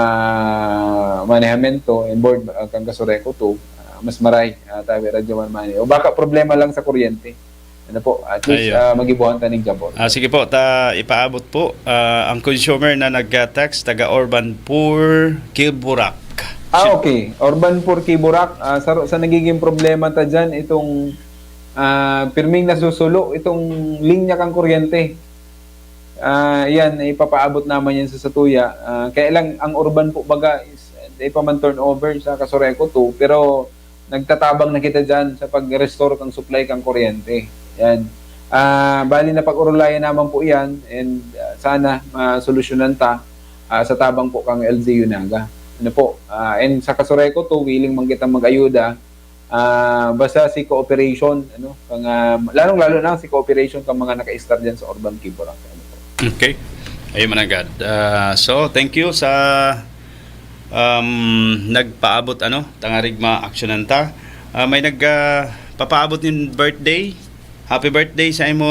ah, manehamento and board, ah, kan Kasureco two, ah, mas maray, ah, tabi, Radyo Man Money. O baka problema lang sa kuryente. Ano po, at least, Ayun. ah, magibuhan ta ning jabor. Ah, sige po, ta ipaabot po, ah, ang consumer na nag-text, taga Urban Poor, Kiburak. Ah, Shit. okay. Urban Poor, Kiburak, ah, saro sa nagiging problema ta dyan, itong, ah, pirming nasusulo, itong linya kang kuryente. Ah, yan, ipapaabot naman yan sa satuya. Ah, kaya lang, ang Urban po baga is, eh, di pa man turnover sa Kasureco two, pero nagtatabang na kita dyan sa pag-restore kang supply kang kuryente. Yan. Ah, bali na pag-urulayan naman po yan and, ah, sana masolusyonan ta, ah, sa tabang po kang L G U Naga. Ano po? Ah, and sa Kasureco two, willing man kita mag-ayuda. Ah, basta si cooperation, ano, kang, ah, lalong-lalo na si cooperation kang mga naka-istar dyan sa Urban Kiburak. Ano po? Okay. Ayun, managad. Ah, so, thank you sa, um, nagpaabot, ano, tangarig maaksyonan ta. Ah, may nag, ah, papaabot nin birthday. Happy birthday sa imo,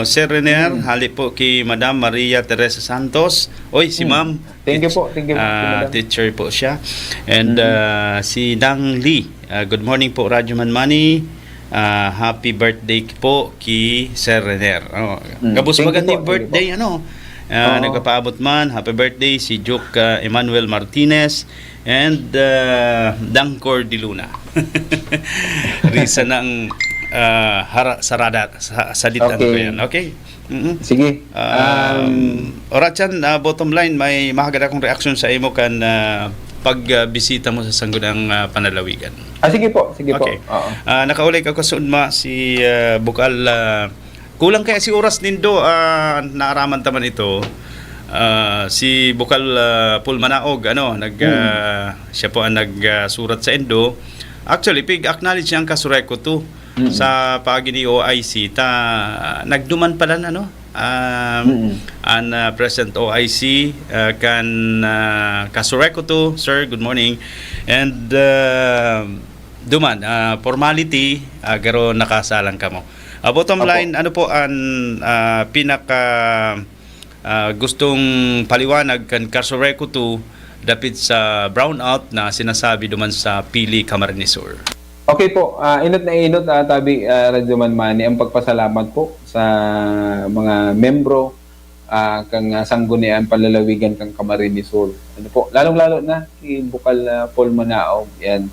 Sir Renier. Mm. Hali po ki Madam Maria Teresa Santos. Oy, si Mm. Ma'am. Thank you Teach-, po. Thank you po, si ah, Madam. teacher po siya. And, Mm. ah, si Dang Lee. Ah, good morning po, Radyo Man Money. Ah, happy birthday po ki Sir Renier. Oh, Mm. gabos Thank you magandang po. Thank you po. birthday, ano? Ah, Oo. nagpapaabot man, happy birthday si Duke, ah, Emmanuel Martinez and, ah, Dangkor de Luna. Risa ng, ah, hara-, sarada, sa, saditan ko Okay. yan. Okay? Mm-mm. Sige. Um, Um, Oratsan, ah, bottom line, may mahagad akong reaksyon sa imo kan, ah, pagbisita mo sa Sangguniang, ah, Panlalawigan. Ah, sige po, sige po. Okay. Oo. Ah, nakaulay ka ko sa Udma, si, ah, Bukal, ah, kulang kaya si oras nindo, ah, naaraman ta man ito. Ah, si Bukal, ah, Paul Manaog, ano, nag, Mm. ah, siya po ang nag, ah, surat sa indo. Actually, pig-acknowledge niya ang Kasureko to Mm. sa paagi ni O I C. Ta, nagduman pala na, no? Ah, Mm. Ang, ah, President O I C, ah, kan, ah, Kasureko to, sir, good morning. And, ah, duman, ah, formality, ah, garo nakasalang kamo. Ah, bottom Opo. line, ano po ang, ah, pinaka, ah, gustong paliwanag kan Kasureko to dapit sa brownout na sinasabi duman sa Pili, Camarines Sur? Okay po, ah, inot na inot, ah, tabi, ah, Radyo Manmani, ang pagpasalamat po sa mga membro, ah, kang, ah, Sanggunian Panlalawigan kang Camarines Sur. Ano po, lalong-lalo na si Bukal, ah, Paul Manaog, yan.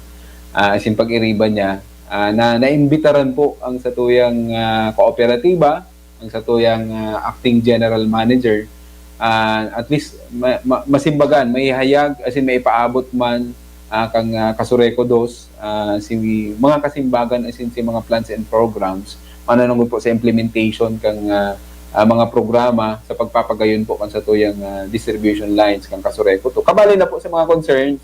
Ah, asin pag-iriba niya, ah, na naimbitaran po ang satuyang, ah, kooperatiba, ang satuyang, ah, acting general manager. Ah, at least ma-, ma-, masimbagan, maihayag, asin maipaabot man, ah, kang, ah, Kasureko dos, ah, si mga kasimbagan, asin si mga plans and programs, mananungod po sa implementation kang, ah, ah, mga programa sa pagpapagayon po kan satuyang, ah, distribution lines kang Kasureko to. Kabali na po sa mga concerns,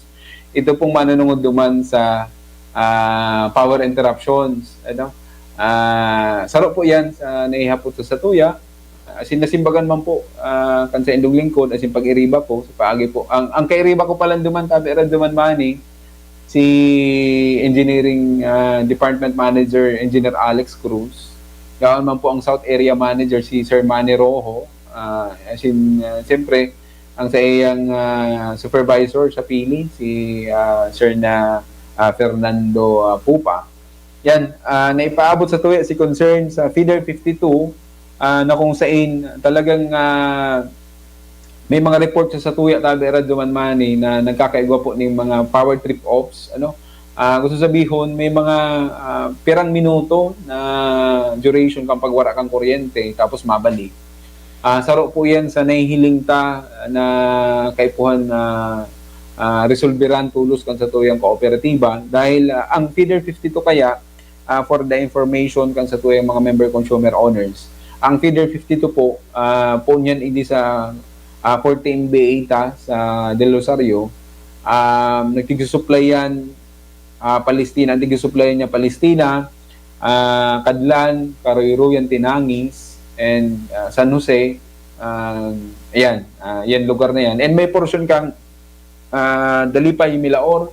ito pong manunungod duman sa, ah, power interruptions, ano? Ah, saro po yan sa naihapot sa satuya. Asin nasimbagan man po, ah, kan saindong lingkod, asin pag-iriba po, sa paagi po. Ang, ang kairiba ko palan duman, tabi Radyo Manmani, si Engineering, ah, Department Manager, Engineer Alex Cruz. Yaon man po ang South Area Manager, si Sir Manny Rojo. Ah, asin, ah, siyempre, ang sa iyang, ah, supervisor sa Pili, si, ah, Sir na, ah, Fernando, ah, Pupa. Yan, ah, naipaabot sa tuya si concern sa Feeder fifty-two, ah, na kung sain talagang, ah, may mga report sa, sa tuya, tabi Radyo Manmani, na nagkakaigwa po ning mga power trip-offs, ano? Ah, gusto sabihon, may mga, ah, pirang minuto na duration kan pagwara kan kuryente, tapos mabalik. Ah, saro po yan sa nahihiling ta na kaipuhan na, ah, resolberan tolos kan satuyang kooperatiba dahil, ah, ang Feeder fifty-two kaya, ah, for the information kan satuyang mga member consumer owners, ang Feeder fifty-two po, ah, po niyan idi sa, ah, forty M V A ta sa Del Rosario, um, nagtigsusuplay yan, ah, Palestina, ang tigsusuplay niya Palestina, ah, Cadlan, Caroyroyan, Tinangis, and, ah, San Jose. Ah, ayan, ah, yan lugar na yan. And may portion kang, ah, Dalipay, Milaor,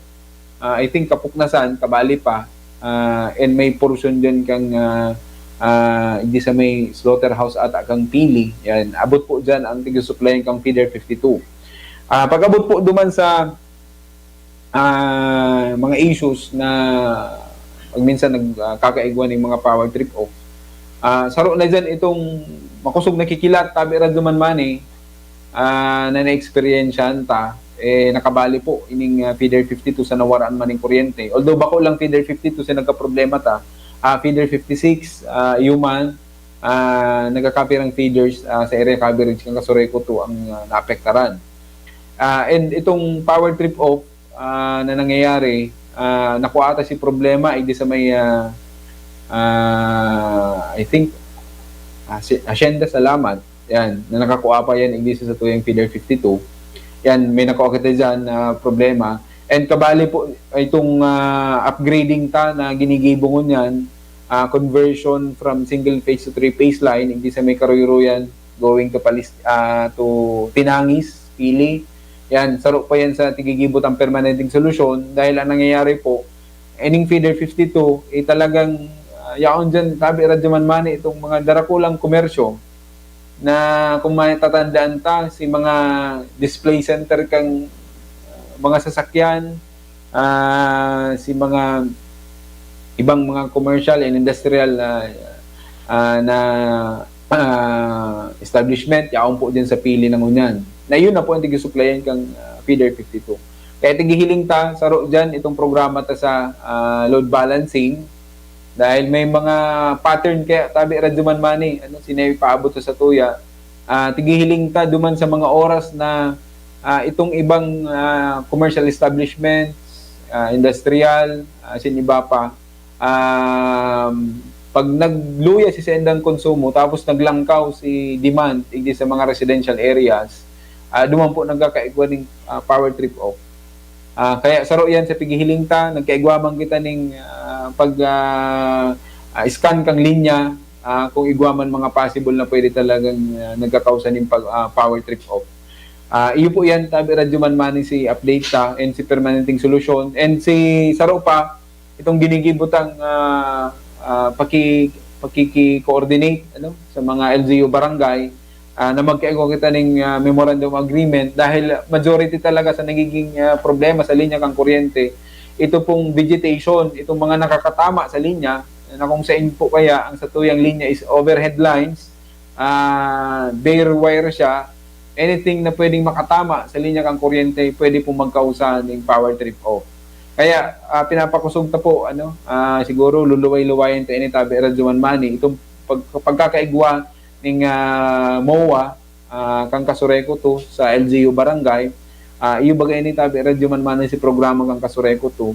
ah, I think Kapuknasan, kabali pa. Ah, and may portion dyan kang, ah, ah, di sa may slaughterhouse ata kang Pili. Yan, abot po dyan ang tigsusuplayan kang Feeder fifty-two. Ah, pag-abot po duman sa, ah, mga issues na pag minsan nag, ah, kakaigwa ning mga power trip off. Ah, saro na diyan itong makosog na kikilat, tabi Radyo Manmani, ah, na naeksperyensyahan ta, eh, nakabali po ining, ah, Feeder fifty-two sa nawaraan man ning kuryente. Although bako lang Feeder fifty-two sa nagkaproblema ta, ah, Feeder fifty-six, ah, iyo man, ah, nagkakapirang feeders, ah, sa area coverage kan Kasureko to ang, ah, naapektaran. Ah, and itong power trip off, ah, na nangyayari, ah, nakuha ata si problema, eh, di sa may, ah, ah, I think, ah, si Hacienda Salamat, yan, na nakakuha pa yan, eh, di sa tuyang Feeder fifty-two. Yan, may nakuha kita dyan na problema. And kabali po, itong, ah, upgrading ta na ginigibo ngunyan, ah, conversion from single phase to three phase line, hindi sa may Karoyroyan, going to Palis-, ah, to Tinangis, Pili. Yan, saro pa yan sa tigigibo tang permanenteng solusyon dahil ang nangyayari po, ining Feeder fifty-two, eh, talagang, ah, yaon dyan, tabi Radyo Manmani, itong mga darakulang komersyo na kung matatandaan ta, si mga display center kang, ah, mga sasakyan, ah, si mga ibang mga commercial and industrial, ah, ah, na ah, establishment, yaon po dyan sa pili na ngunyan. Na yun na po ang tigisuplayan kang, ah, feeder fifty-two. Kaya tigihiling ta, saro dyan itong programa ta sa, ah, load balancing. Dahil may mga pattern kaya tabi Radyo Man Money, ano, sinabi paabot sa satuya. Ah, tigihiling ta duman sa mga oras na, ah, itong ibang, ah, commercial establishments, ah, industrial, ah, sin iba pa, um, pag nagluya si saindang konsumo tapos naglangkaw si demand digdi sa mga residential areas, ah, duman po nagkakaigwa ning, ah, power trip off. Ah, kaya saro yan sa pighihiling ta, nagkaigwa man kita ning, ah, pag, ah, ah, scan kang linya, ah, kung igwa man mga possible na pwede talagang, ah, nagkakausa ning pag, ah, power trip off. Ah, iyo po yan, tabi Radyo Man Money si update ta and si Permanenteng Solusyon and si saro pa, itong ginigibo tang, ah, ah, paki-, pakiki-coordinate, ano, sa mga L G U barangay, ah, na magkaigwa kita ning, ah, memorandum agreement dahil majority talaga sa nagiging, ah, problema sa linya kang kuryente, ito pong vegetation, itong mga nakakatama sa linya, na kung saan po kaya ang satuyang linya is overhead lines, ah, bare wire siya, anything na pwedeng makatama sa linya kang kuryente, pwede pong magkausa ning power trip off. Kaya, ah, pinapakusog ta po, ano, ah, siguro luluway-luwayan ta ini, tabi Radyo Man Money, itong pag-, pagkakaigwa ning, ah, MOA, ah, kang Casureco two sa L G U barangay. Ah, iyo baga ini, tabi Radyo Man Money, si programa kang Casureco two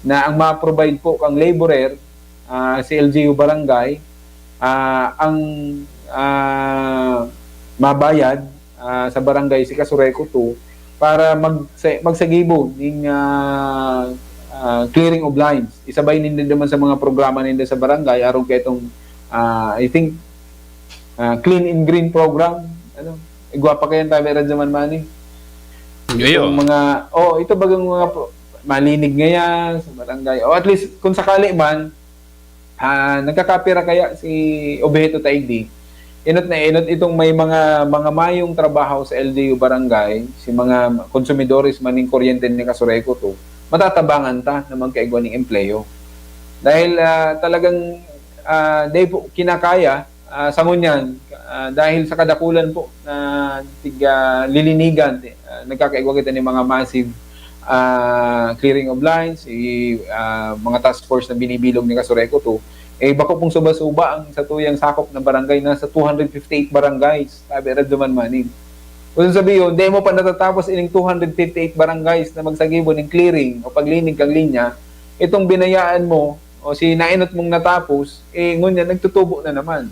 na ang ma-provide po kang laborer, ah, si L G U barangay, ah, ang, ah, mabayad, ah, sa barangay si Casureco two para mag-, sa-, magsagibo ning, ah, ah, clearing of lines. Isabay ninda naman sa mga programa ninda sa barangay, arog kaitong, ah, I think, ah, Clean and Green program. Ano? Igwa pa kayo, tabi Radyo Man Money. Iyo. Itong mga, oh, ito bagang mga pro-, malinig ngayon sa barangay. O at least, kung sakali man, ah, nagkakapira kaya si Objeto Taigdi, inot na inot itong may mga, mga mayong trabaho sa L G U barangay, si mga konsumidores man ning kuryente ni Casureco two, matatabangan ta na magkaigwa ning empleyo. Dahil, ah, talagang, ah, dahil po kinakaya, ah, sa ngunyan, ah, dahil sa kadakulan po na tig-, ah, lilinigan, ah, nagkakaigwa kita ning mga massive, ah, clearing of lines, i-, ah, mga task force na binibilog ni Casureco two, eh, bako pong suba-suba ang satuyang sakop na barangay, nasa two hundred fifty-eight barangays, tabi Radyo Man Money. Kung sabihin, di mo pa natatapos ining two hundred fifty-eight barangays na magsagibo ning clearing o paglinig kang linya, itong binayaan mo o si nainot mong natapos, eh, ngunyan nagtutubo na naman.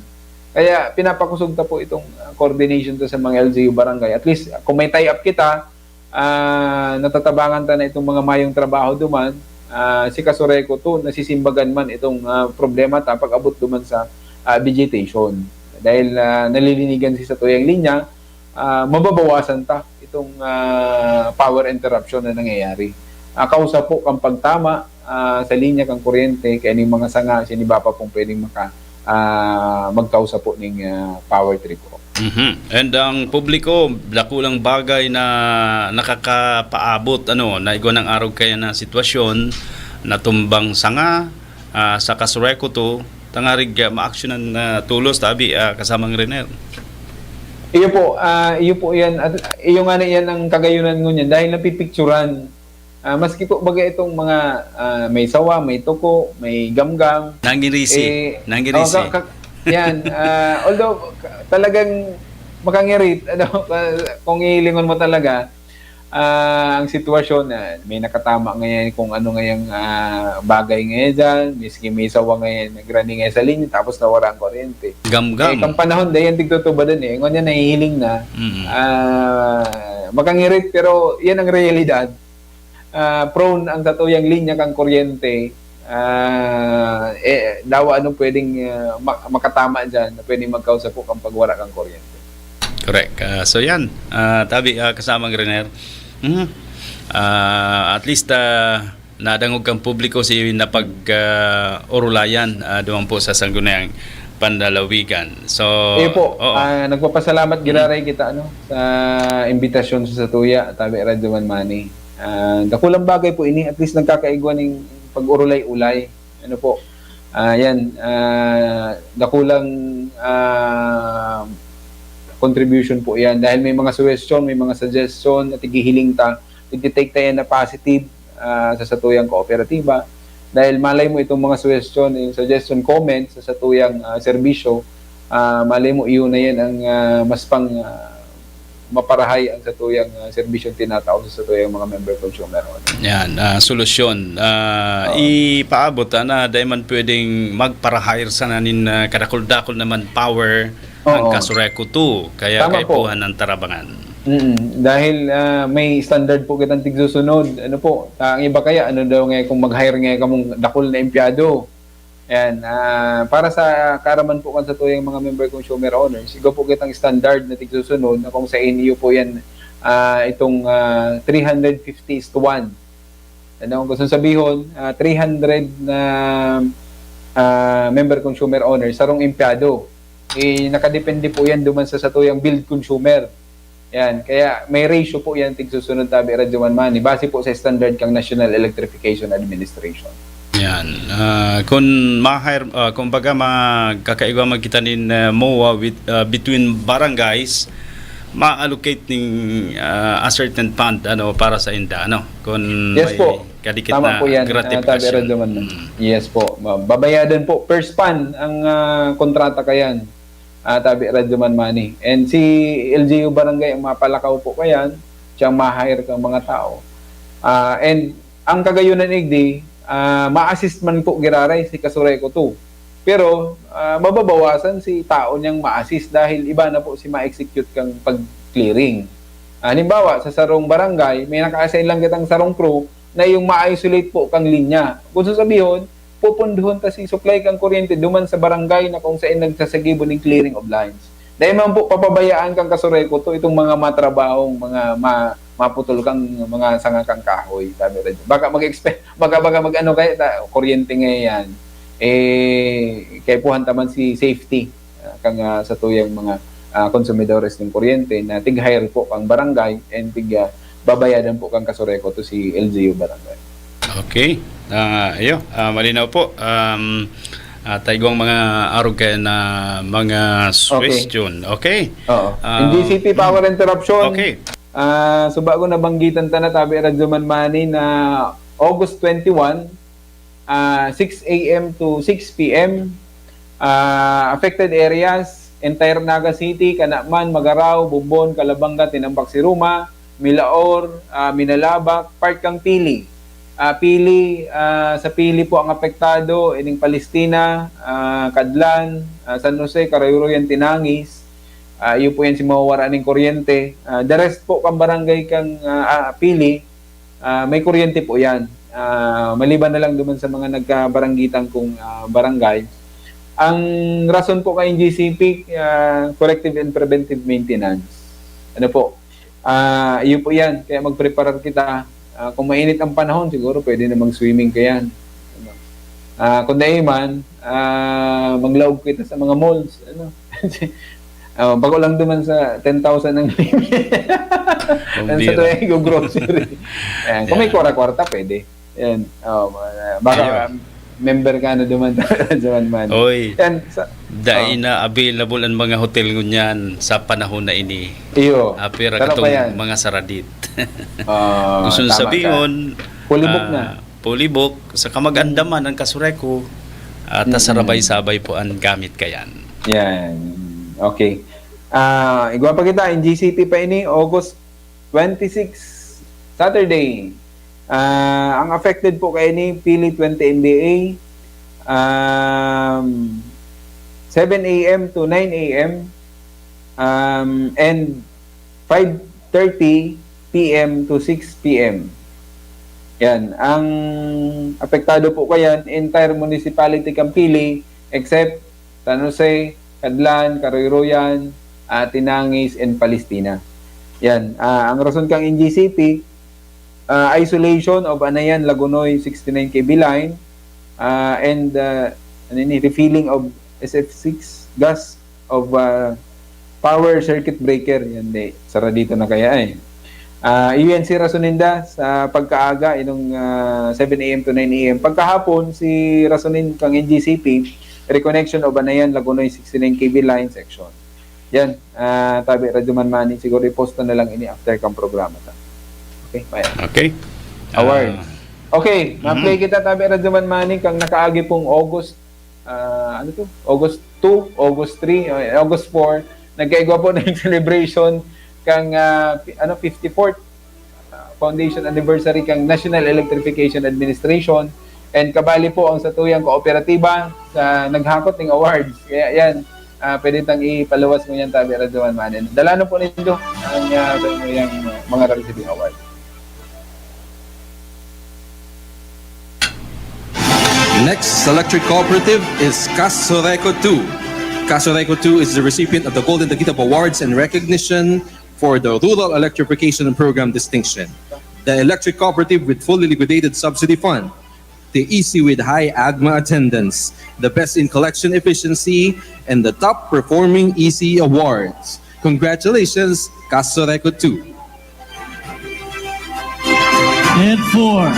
Kaya pinapakusog ta po itong, ah, coordination ta sa mga L G U barangay. At least, kung may tie-up kita, ah, natatabangan ta na itong mga mayong trabaho duman, ah, si Casureco two, nasisimbagan man itong, ah, problema ta pag-abot duman sa, ah, vegetation. Dahil, ah, nalilinigan si satuyang linya, ah, mababawasan ta itong, ah, power interruption na nangyayari. Ah, kausa po kang pagtama, ah, sa linya kang kuryente, kaya ning mga sanga, siniba pa pong pwedeng maka-, ah, magkausa po ning, ah, power trip po. Mhm. And ang publiko, dakulang bagay na nakakapaabot, ano, na igwa ng arog kaya na sitwasyon, natumbang sanga, ah, sa Casureco two, tangarig, ah, maaksyonan na tulos, tabi, ah, kasamang Renel. Iyo po, ah, iyo po yan. At iyo nga na yan ang kagayunan ngunyan dahil napipicturan. Ah, maski po baga itong mga, ah, may sawa, may tuko, may gamgam. Nangirisi. Eh, Nangirisi. Oh, ka-, ka-, yan. Ah, although, ka-, talagang makangirit, ano, ka-, kung hihilingon mo talaga, ah, ang sitwasyon na may nakatama ngayon kung ano ngayang, ah, bagay ngayon dyan, miski may sawa ngayon, nagrani ngayon sa linya, tapos nawara ang kuryente. Gamgam. Eh, kang panahon, dahil yan tigtutubadan eh. Ngunyan nahihiling na. Mm. Ah, makangirit, pero yan ang realidad. Ah, prone ang satuyang linya kang kuryente. Ah, eh, dawa ano pwedeng, ah, ma-, makatama dyan na pwedeng magkausa po kang pagwara kang kuryente. Correct. Ah, so yan, ah, tabi, ah, kasamang Renel. Mhm. Ah, at least, ah, nadangog kang publiko si napag, ah, orulayan, ah, duman po sa Sangguniang Panlalawigan. So, Iyo po, oo. Ah, nagpapasalamat giraray kita, ano, sa imbitasyon sa satuya, tabi Radyo Man Money. Ah, dakulang bagay po ini, at least nagkakaigwa ning pag-urulay-ulay. Ano po? Ah, yan, ah, dakulang, ah, contribution po yan. Dahil may mga suggestion, may mga suggestion na tighihiling ta, tigtitake ta yan na positive, ah, sa satuyang kooperatiba. Dahil malay mo itong mga suggestion, yung suggestion, comment sa satuyang, ah, serbisyo, ah, malay mo iyon na yan ang, ah, mas pang, ah, maparahay ang satuyang, ah, serbisyong tinatao sa satuyang mga member consumer owner. Yan, ah, solusyon. Ah, Oo. ipaabot, ah, na dai man pwedeng magpara-hire sana nin, ah, kadakul-dakul na manpower ang Oo. Kasureco two, kaya Tama po. kaipuhan ang tarabangan. Mm, dahil, ah, may standard po kitang tigsusunod. Ano po, ah, ang iba kaya, ano daw nga kung mag-hire nga kamong dakul na empleyado? Ayan, ah, para sa kaaraman po kan satuyang mga member consumer owners, igwa po kitang standard na tigsusunod na kung sa inyo po yan, ah, itong, ah, three hundred fifty is to one. Ano, kung gusto sabihon, ah, three hundred na, ah, member consumer owners, sarong empleyado. Eh, nakadepende po yan duman sa satuyang build consumer. Yan, kaya may ratio po yan tigsusunod tabi Radyo Man Manny, base po sa standard kang National Electrification Administration. Yan. Ah, kung ma-hire, ah, kumbaga magkakaigwa man kita nin, ah, MOA with, ah, between barangays, ma-allocate ning, ah, a certain fund, ano, para sa inda, ano, kung Yes may po. kadikit Tama na po yan, ah, gratifikasyon. tabi Radyo Man Manny. Mm. Yes po. Ma-, babayadan po. First fund ang, ah, kontrata kayan. Ah, tabi Radyo Man Manny. And si L G U Barangay ang mapalakaw po kayan, siyang ma-hire kang mga tao. Ah, and ang kagayunan igdi, ah, ma-assist man po giraray si Kasureco two. Pero, ah, mababawasan si tao niyang ma-assist dahil iba na po si ma-execute kang pag-clearing. Halimbawa, sa sarong barangay, may naka-assign lang kitang sarong crew na yung ma-isolate po kang linya. Kung sabihon, pupunduhon ta si supply kang kuryente duman sa barangay na kung saen nagsasagibo ning clearing of lines. Dai man po papabayaan kang Kasureco two itong mga matrabahong mga ma-, maputol kang mga sanga kang kahoy, tabi Radyo. Baka mag-expe-, baka, baka mag-ano kaya ta, kuryente nga yan. Eh, kaipuhan ta man si safety, ah, kang, ah, satuyang mga, ah, konsumidores ning kuryente na tig-hire po kang barangay and tig, ah, babayadan po kang Kasureco two si L G U Barangay. Okay. Ah, ayo, ah, malinaw po. Um, ah, taigwang mga arog kaya na mga Okay. suggestion. Okay. Oo. Um, Yung G C P power interruption. Okay. Ah, so bago nabanggitan ta na, tabi Radyo Man Manny, na August twenty-one, ah, six A M to six P M, ah, affected areas, entire Naga City, Canaman, Magarao, Bombon, Calabanga, Tinampak, Siruma, Milaor, ah, Minalabac, part kang Pili. Ah, Pili, ah, sa Pili po ang apektado, ining Palestina, ah, Cadlan, ah, San Jose, Caroyroyan, Tinangis. Ah, iyo po yan si mawawara ning kuryente. Ah, the rest po kang barangay kang, ah, ah, Pili, ah, may kuryente po yan. Ah, maliban na lang duman sa mga nagkabaranggitan kong, ah, barangay. Ang rason po kay G C P, ah, corrective and preventive maintenance. Ano po? Ah, iyo po yan. Kaya magpreparar kita. Ah, kung mainit ang panahon, siguro pwede na mag-swimming ka yan. Ano? Ah, kung dai man, ah, maglaog kita sa mga malls. Ano? Ah, bako lang duman sa ten thousand ang limit. Ang Ang sa bira. tuwing go-grocery. Ayan, kung may Yeah. kwarta-kwarta, pwede. Ayan. Oh, baka Ayun. member ka na duman sa Man Man. Oy. Yan, sa Dai Oh. na available ang mga hotel ngunyan sa panahon na ini. Iyo. Apira Sarap katong pa yan. mga saradit. Ah, Gusto tama ka. sabihon, Fully book ah, na. fully book, sa kamag-andaman ang Kasureco, at Mm-mm. sarabay-sabay po ang gamit kayan. Yan. Okay. Ah, igwa pa kita, in G C P pa ini, August twenty-six, Saturday. Ah, ang affected po kay ni Pili twenty M D A, um, seven A M to nine A M, um, and five thirty P M to six P M. Yan. Ang apektado po kayan, entire municipality kang Pili, except San Jose, Cadlan, Caroyroyan, ah, Tinangis, and Palestina. Yan. Ah, ang rason kang N G C P, ah, isolation of Anayan, Lagonoy, sixty-nine K V line, ah, and, ah, ano ini, refilling of S F six gas of, ah, power circuit breaker. Yan, di, saradito na kaya eh. Ah, iyo yan si rason ninda sa pagkaaga, inong, ah, seven A M to nine A M. Pagkahapon, si rason nin kang N G C P, reconnection of Banayan, Lagonoy, sixty-nine K V line section. Yan, ah, tabi Radyo Man Mani, siguro i-post na lang ini after kang programa ta. Okay, bye. Okay. Award. Ah, Okay, ma-play kita tabi Radyo Man Mani kang nakaagi pong August, ah, ano to? August two, August three, o, August four, nagkaigwa po na yung celebration kang ah, pi- ano fifty-fourth ah, foundation anniversary kang National Electrification Administration, and kabali po ang satuyang kooperatiba sa naghakot ng awards. Kaya yan, ah, pwede tang ipaluwas mo yan tabi Radyo Man Mani. Dalanon po nindo ang ah, yung mga Rally City Award. Next selectric cooperative is Casureco two. Casureco two is the recipient of the Golden Taguig Awards and recognition for the Rural Electrification Program distinction. The electric cooperative with fully liquidated subsidy fund, the E C with high AGMA attendance, the best in collection efficiency, and the top performing E C awards. Congratulations, Casureco two. And four,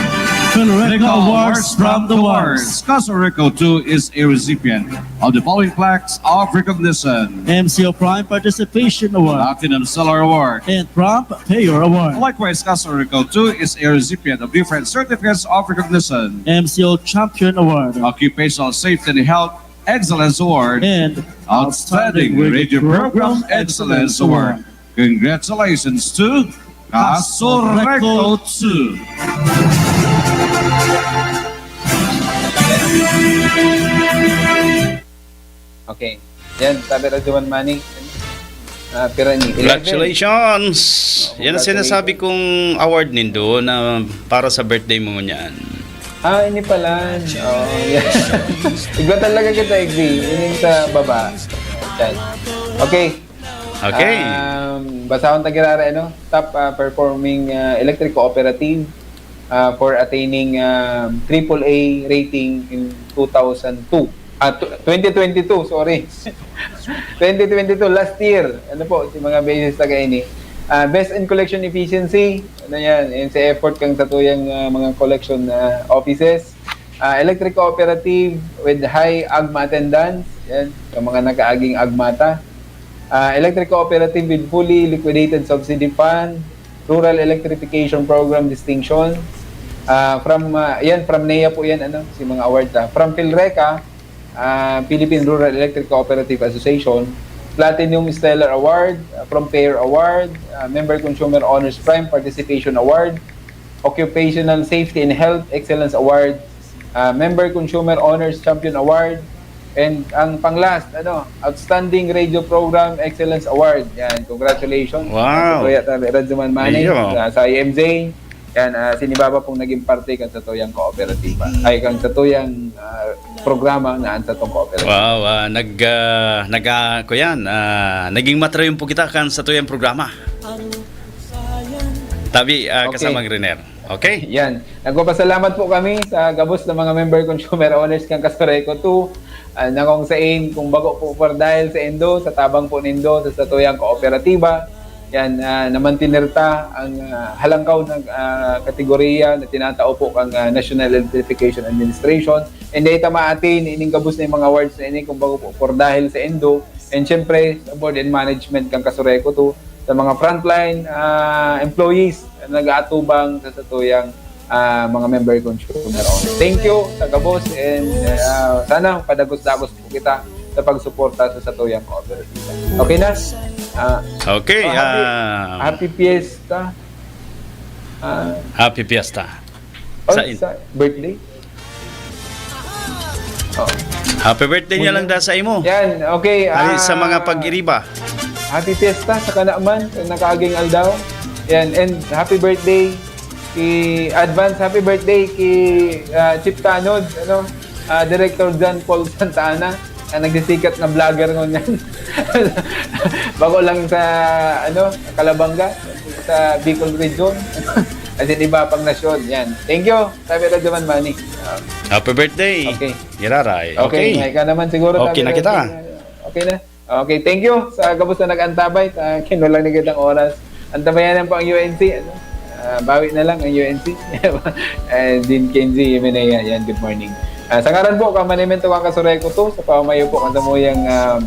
Philreco Awards from the Wars. Casureco two is a recipient of the following plaques of recognition: M C O Prime Participation Award Platinum Seller Award, and Prompt Payer Award. Likewise, Casureco two is a recipient of different certificates of recognition: M C O Champion Award Occupational Safety and Health Excellence Award, and Outstanding Radio Program Excellence Award. Congratulations to Casureco two. Okay. Yan, tabi Radyo Man Mani. Ah, pira ni? eleven. Congratulations! Oh, Yan ang sinasabi kong award nindo na para sa birthday mo niyan. Ah, ini pala. Oh, yeah. Igwa talaga kita, Igby. Ini sa baba. Yan. Okay. Okay. Um, basahon ta girara, ano? Top ah, performing ah, electric cooperative ah, for attaining um, triple A rating in two thousand two. Ah, tw- twenty twenty-two, sorry. twenty twenty-two, last year. Ano po, si mga beses taga ini. Ah, best in collection efficiency, ano yan, yan sa effort kang satuyang ah, mga collection ah, offices. Ah, electric cooperative with high AGMA attendance, yan, sa mga nakaaging AGMA ta. Ah, electric cooperative with fully liquidated subsidy fund, rural electrification program distinction. Ah, from ah, yan, from NEA po yan, ano, si mga award ta. From Philreca, ah, Philippine Rural Electric Cooperative Association, Platinum Stellar Award, ah, from Payer Award, ah, Member Consumer Honors Prime Participation Award, Occupational Safety and Health Excellence Award, ah, Member Consumer Honors Champion Award, and ang pang-last, ano, Outstanding Radio Program Excellence Award. Yan, congratulations. Wow. Kuya Tabi Radyo Man Mani, Iyo. ah, sa I M J. Yan, ah, sinibaba pong naging parte kan satuyang kooperatiba. Ay, kan satuyang ah, programa na an satong kooperatiba. Wow, ah, nag ah, nag ah, kuyan, ah, naging matrayon po kita kan satuyang programa. Tabi ah, Okay. Kasamang Riner. Okay? Yan. Nagpapasalamat po kami sa gabos na mga member consumer owners kan Casureco two. Ah, na kung sain, kung bago po por dahil sa indo, sa tabang po nindo, sa satuyang kooperatiba, yan, ah, namantener ta ang ah, halangkaw na ah, kategoriya na tinatao po kang ah, National Electrification Administration. And dahil ta maatin, ining gabos na yung mga awards na ini, kung bago po por dahil sa indo. And syempre, sa board and management kang Casureco two, sa mga frontline ah, employees na nag-aatubang sa satuyang ah, mga member consumer owners. Thank you sa gabos and ah, sana padagos-dagos po kita sa pagsuporta sa satuyang cooperative. Okay na? Ah, Okay, ah, happy, ah, happy fiesta. Ah, happy fiesta. oh, Sa in- sa birthday? Oh. Happy birthday niya lang da sa imo. Yan, okay. Ay, ah, sa mga pag-iriba. Happy Fiesta sa kanaman, sa nakaaging aldaw. Yan, and happy birthday ki advance happy birthday ki ah, Chief Tanod, ano, ah, Director John Paul Santa Ana, ang nagsisikat na vlogger ngunyan. Bako lang sa ano, Calabanga, sa Bicol region. As in iba pang nasyon. Yan. Thank you. Sabi na naman, Manny. Ah, Happy birthday. Okay. Giraray. Okay, Okay. ikaw naman siguro. Okay na Tabi kita. Okay na. Okay, thank you sa gabos na nag-antabay. Uh, kinulang na kitang oras. Antabayanan po ang U N C, ano? Ah, bawi na lang ang U N C. Eh, Dean Kenzie Himenea, yan, good morning. Ah, sa ngaran po kan Manimento kan Kasureco two, sa pamayo po kan samuyang, um,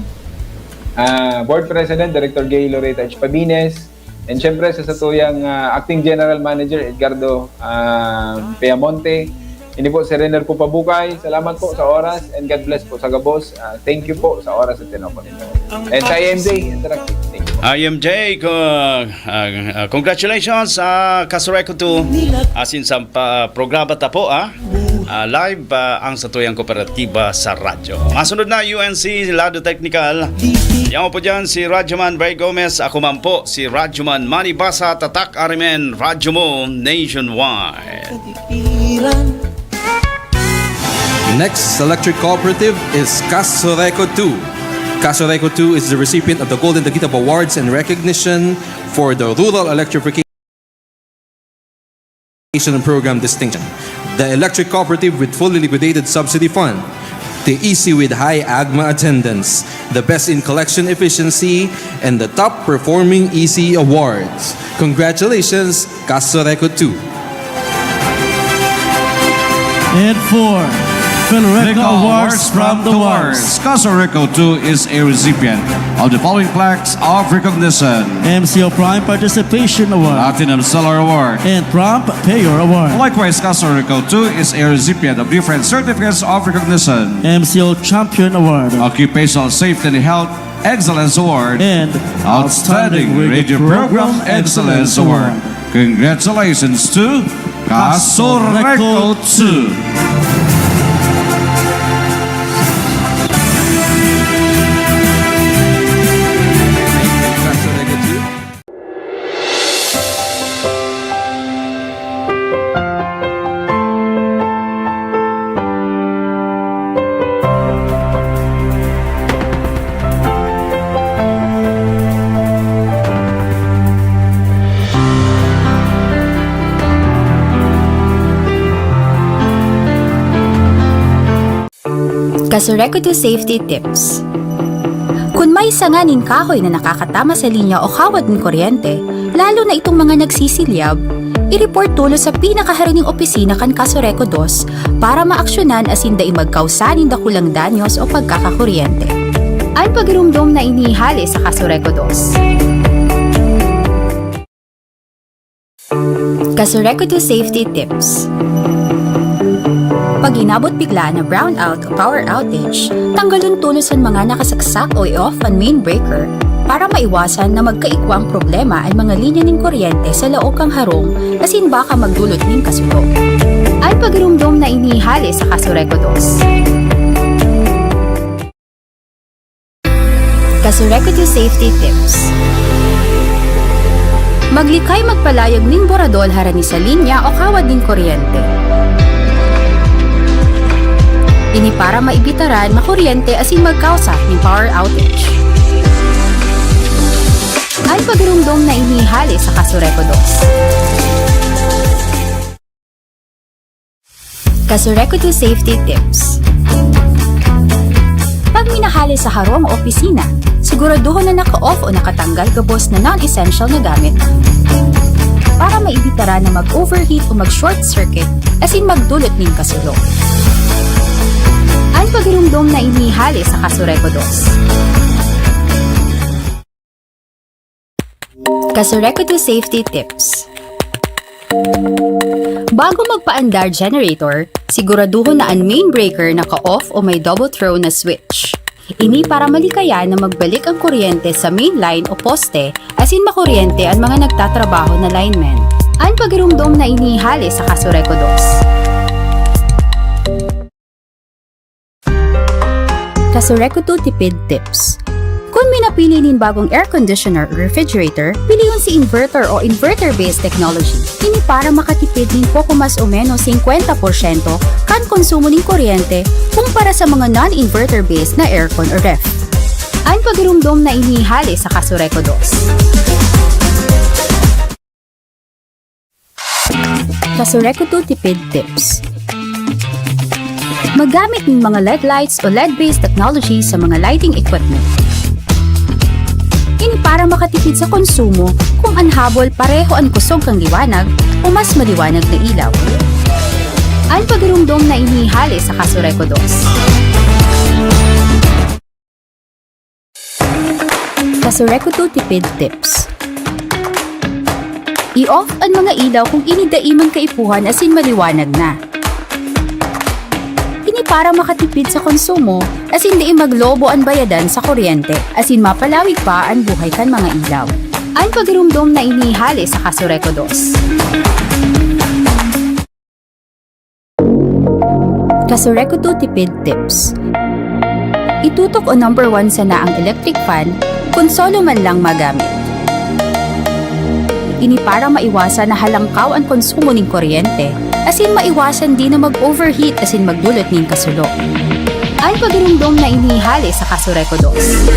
ah, Board President, Director Gay Loretta H. Pabines, and syempre sa satuyang, ah, Acting General Manager, Edgardo, ah, Peamonte, ini po si Renner po Pabukay. Salamat po sa oras and God bless po sa gabos. Ah, thank you po sa oras at tinapon nito. And sa I M J Interactive, thank you po. I M J, ko, ah, ah, congratulations sa Kasureco two. Asin sa pa, programa ta po, ah. Ah, live, ah, ang satuyang kooperatiba sa radyo. Masunod na, U N C Lado Technical. Yan po dyan si Radyoman Ray Gomez. Ako man po si Radyoman Manny Basa, Tatak Arimen, Radyo Mo Nationwide. Next electric cooperative is Kasureco two. Kasureco two is the recipient of the Golden Tagitap Awards and recognition for the Rural Electrification Program distinction. The electric cooperative with fully liquidated subsidy fund. The E C with high AGMA attendance. The best in collection efficiency and the top performing E C awards. Congratulations, Kasureco two. And four, Federico Awards from the Wars. Kasureco two is a recipient of the following plaques of recognition. M C O Prime Participation Award. Platinum Seller Award. And Prompt Payer Award. Likewise, Kasureco two is a recipient of different certificates of recognition. M C O Champion Award. Occupational Safety and Health Excellence Award. And Outstanding Radio Program Excellence Award. Congratulations to Kasureco two. Kasureco two Safety Tips. Kun may sanga nin kahoy na nakakatama sa linya o kawad nin kuryente, lalo na itong mga nagsisilyab, i-report tolos sa pinakaharong nin opisina kan Kasureco dos para maaksyonan asin dai magkausa nin dakulang danyos o pagkakakuryente. An pagiromdom na ini hale sa Kasureco dos. Kasureco two Safety Tips. Pag inabot biglaan na brownout o power outage, tanggalon tolos an mga nakasaksak o i-off an main breaker para maiwasan na magkaikwang problema an mga linya nin kuryente sa laog kan harong asin baka magdulot nin kasulo. An pagiromdom na ini hale sa Kasureco dos. Kasureco two Safety Tips. Maglikay magpalayog nin boradol harani sa linya o kawad nin kuryente. Ini para maibitaran makuryente asin magkausa nin power outage. An pagiromdom na ini hale sa Kasureco dos. Kasureco two Safety Tips. Pag minahale sa harong o opisina, siguraduhon na naka-off o nakatanggal gabos na non-essential na gamit para maibitaran na mag-overheat o mag-short circuit asin magdulot nin kasulo. An pagiromdom na ini hale sa Kasureco dos. Kasureco two Safety Tips. Bago magpaandar generator, siguraduhon na an main breaker naka-off o may double throw na switch. Ini para malikayan na magbalik ang kuryente sa main line o poste asin makuryente an mga nagtatrabaho na linemen. An pagiromdom na ini hale sa Kasureco dos. Kasureco two Tipid Tips. Kun minapili nin bagong air conditioner o refrigerator, pilion si inverter o inverter-based technology. Ini para makatipid nin poko mas o menos singkwenta porsyento kan konsumo nin kuryente kumpara sa mga non-inverter-based na aircon o ref. An pagiromdom na ini hale sa Kasureco dos. Kasureco two Tipid Tips. Maggamit nin mga L E D lights o L E D-based technology sa mga lighting equipment. Para makatipid sa konsumo, kung an habol pareho an kusog kan liwanag o mas maliwanag na ilaw. An pagirumdom na ini hale sa Kasureco dos. Kasureco two Tipid Tips. I-off an mga ilaw kung ini dai man kaipuhan asin maliwanag na. Ini para makatipid sa konsumo, asin dai maglobo an bayadan sa kuryente, asin mapalawig pa an buhay kan mga ilaw. An pagirumdom na ini hale sa Kasureco dos. Kasureco two Tipid Tips. Itutok o number one sana ang electric fan kun solo man lang magamit. Ini para maiwasan na halangkaw an konsumo nin kuryente, asin maiwasan din na mag-overheat asin magdulot nin kasulo. An pagirumdom na ini hale sa Kasureco dos.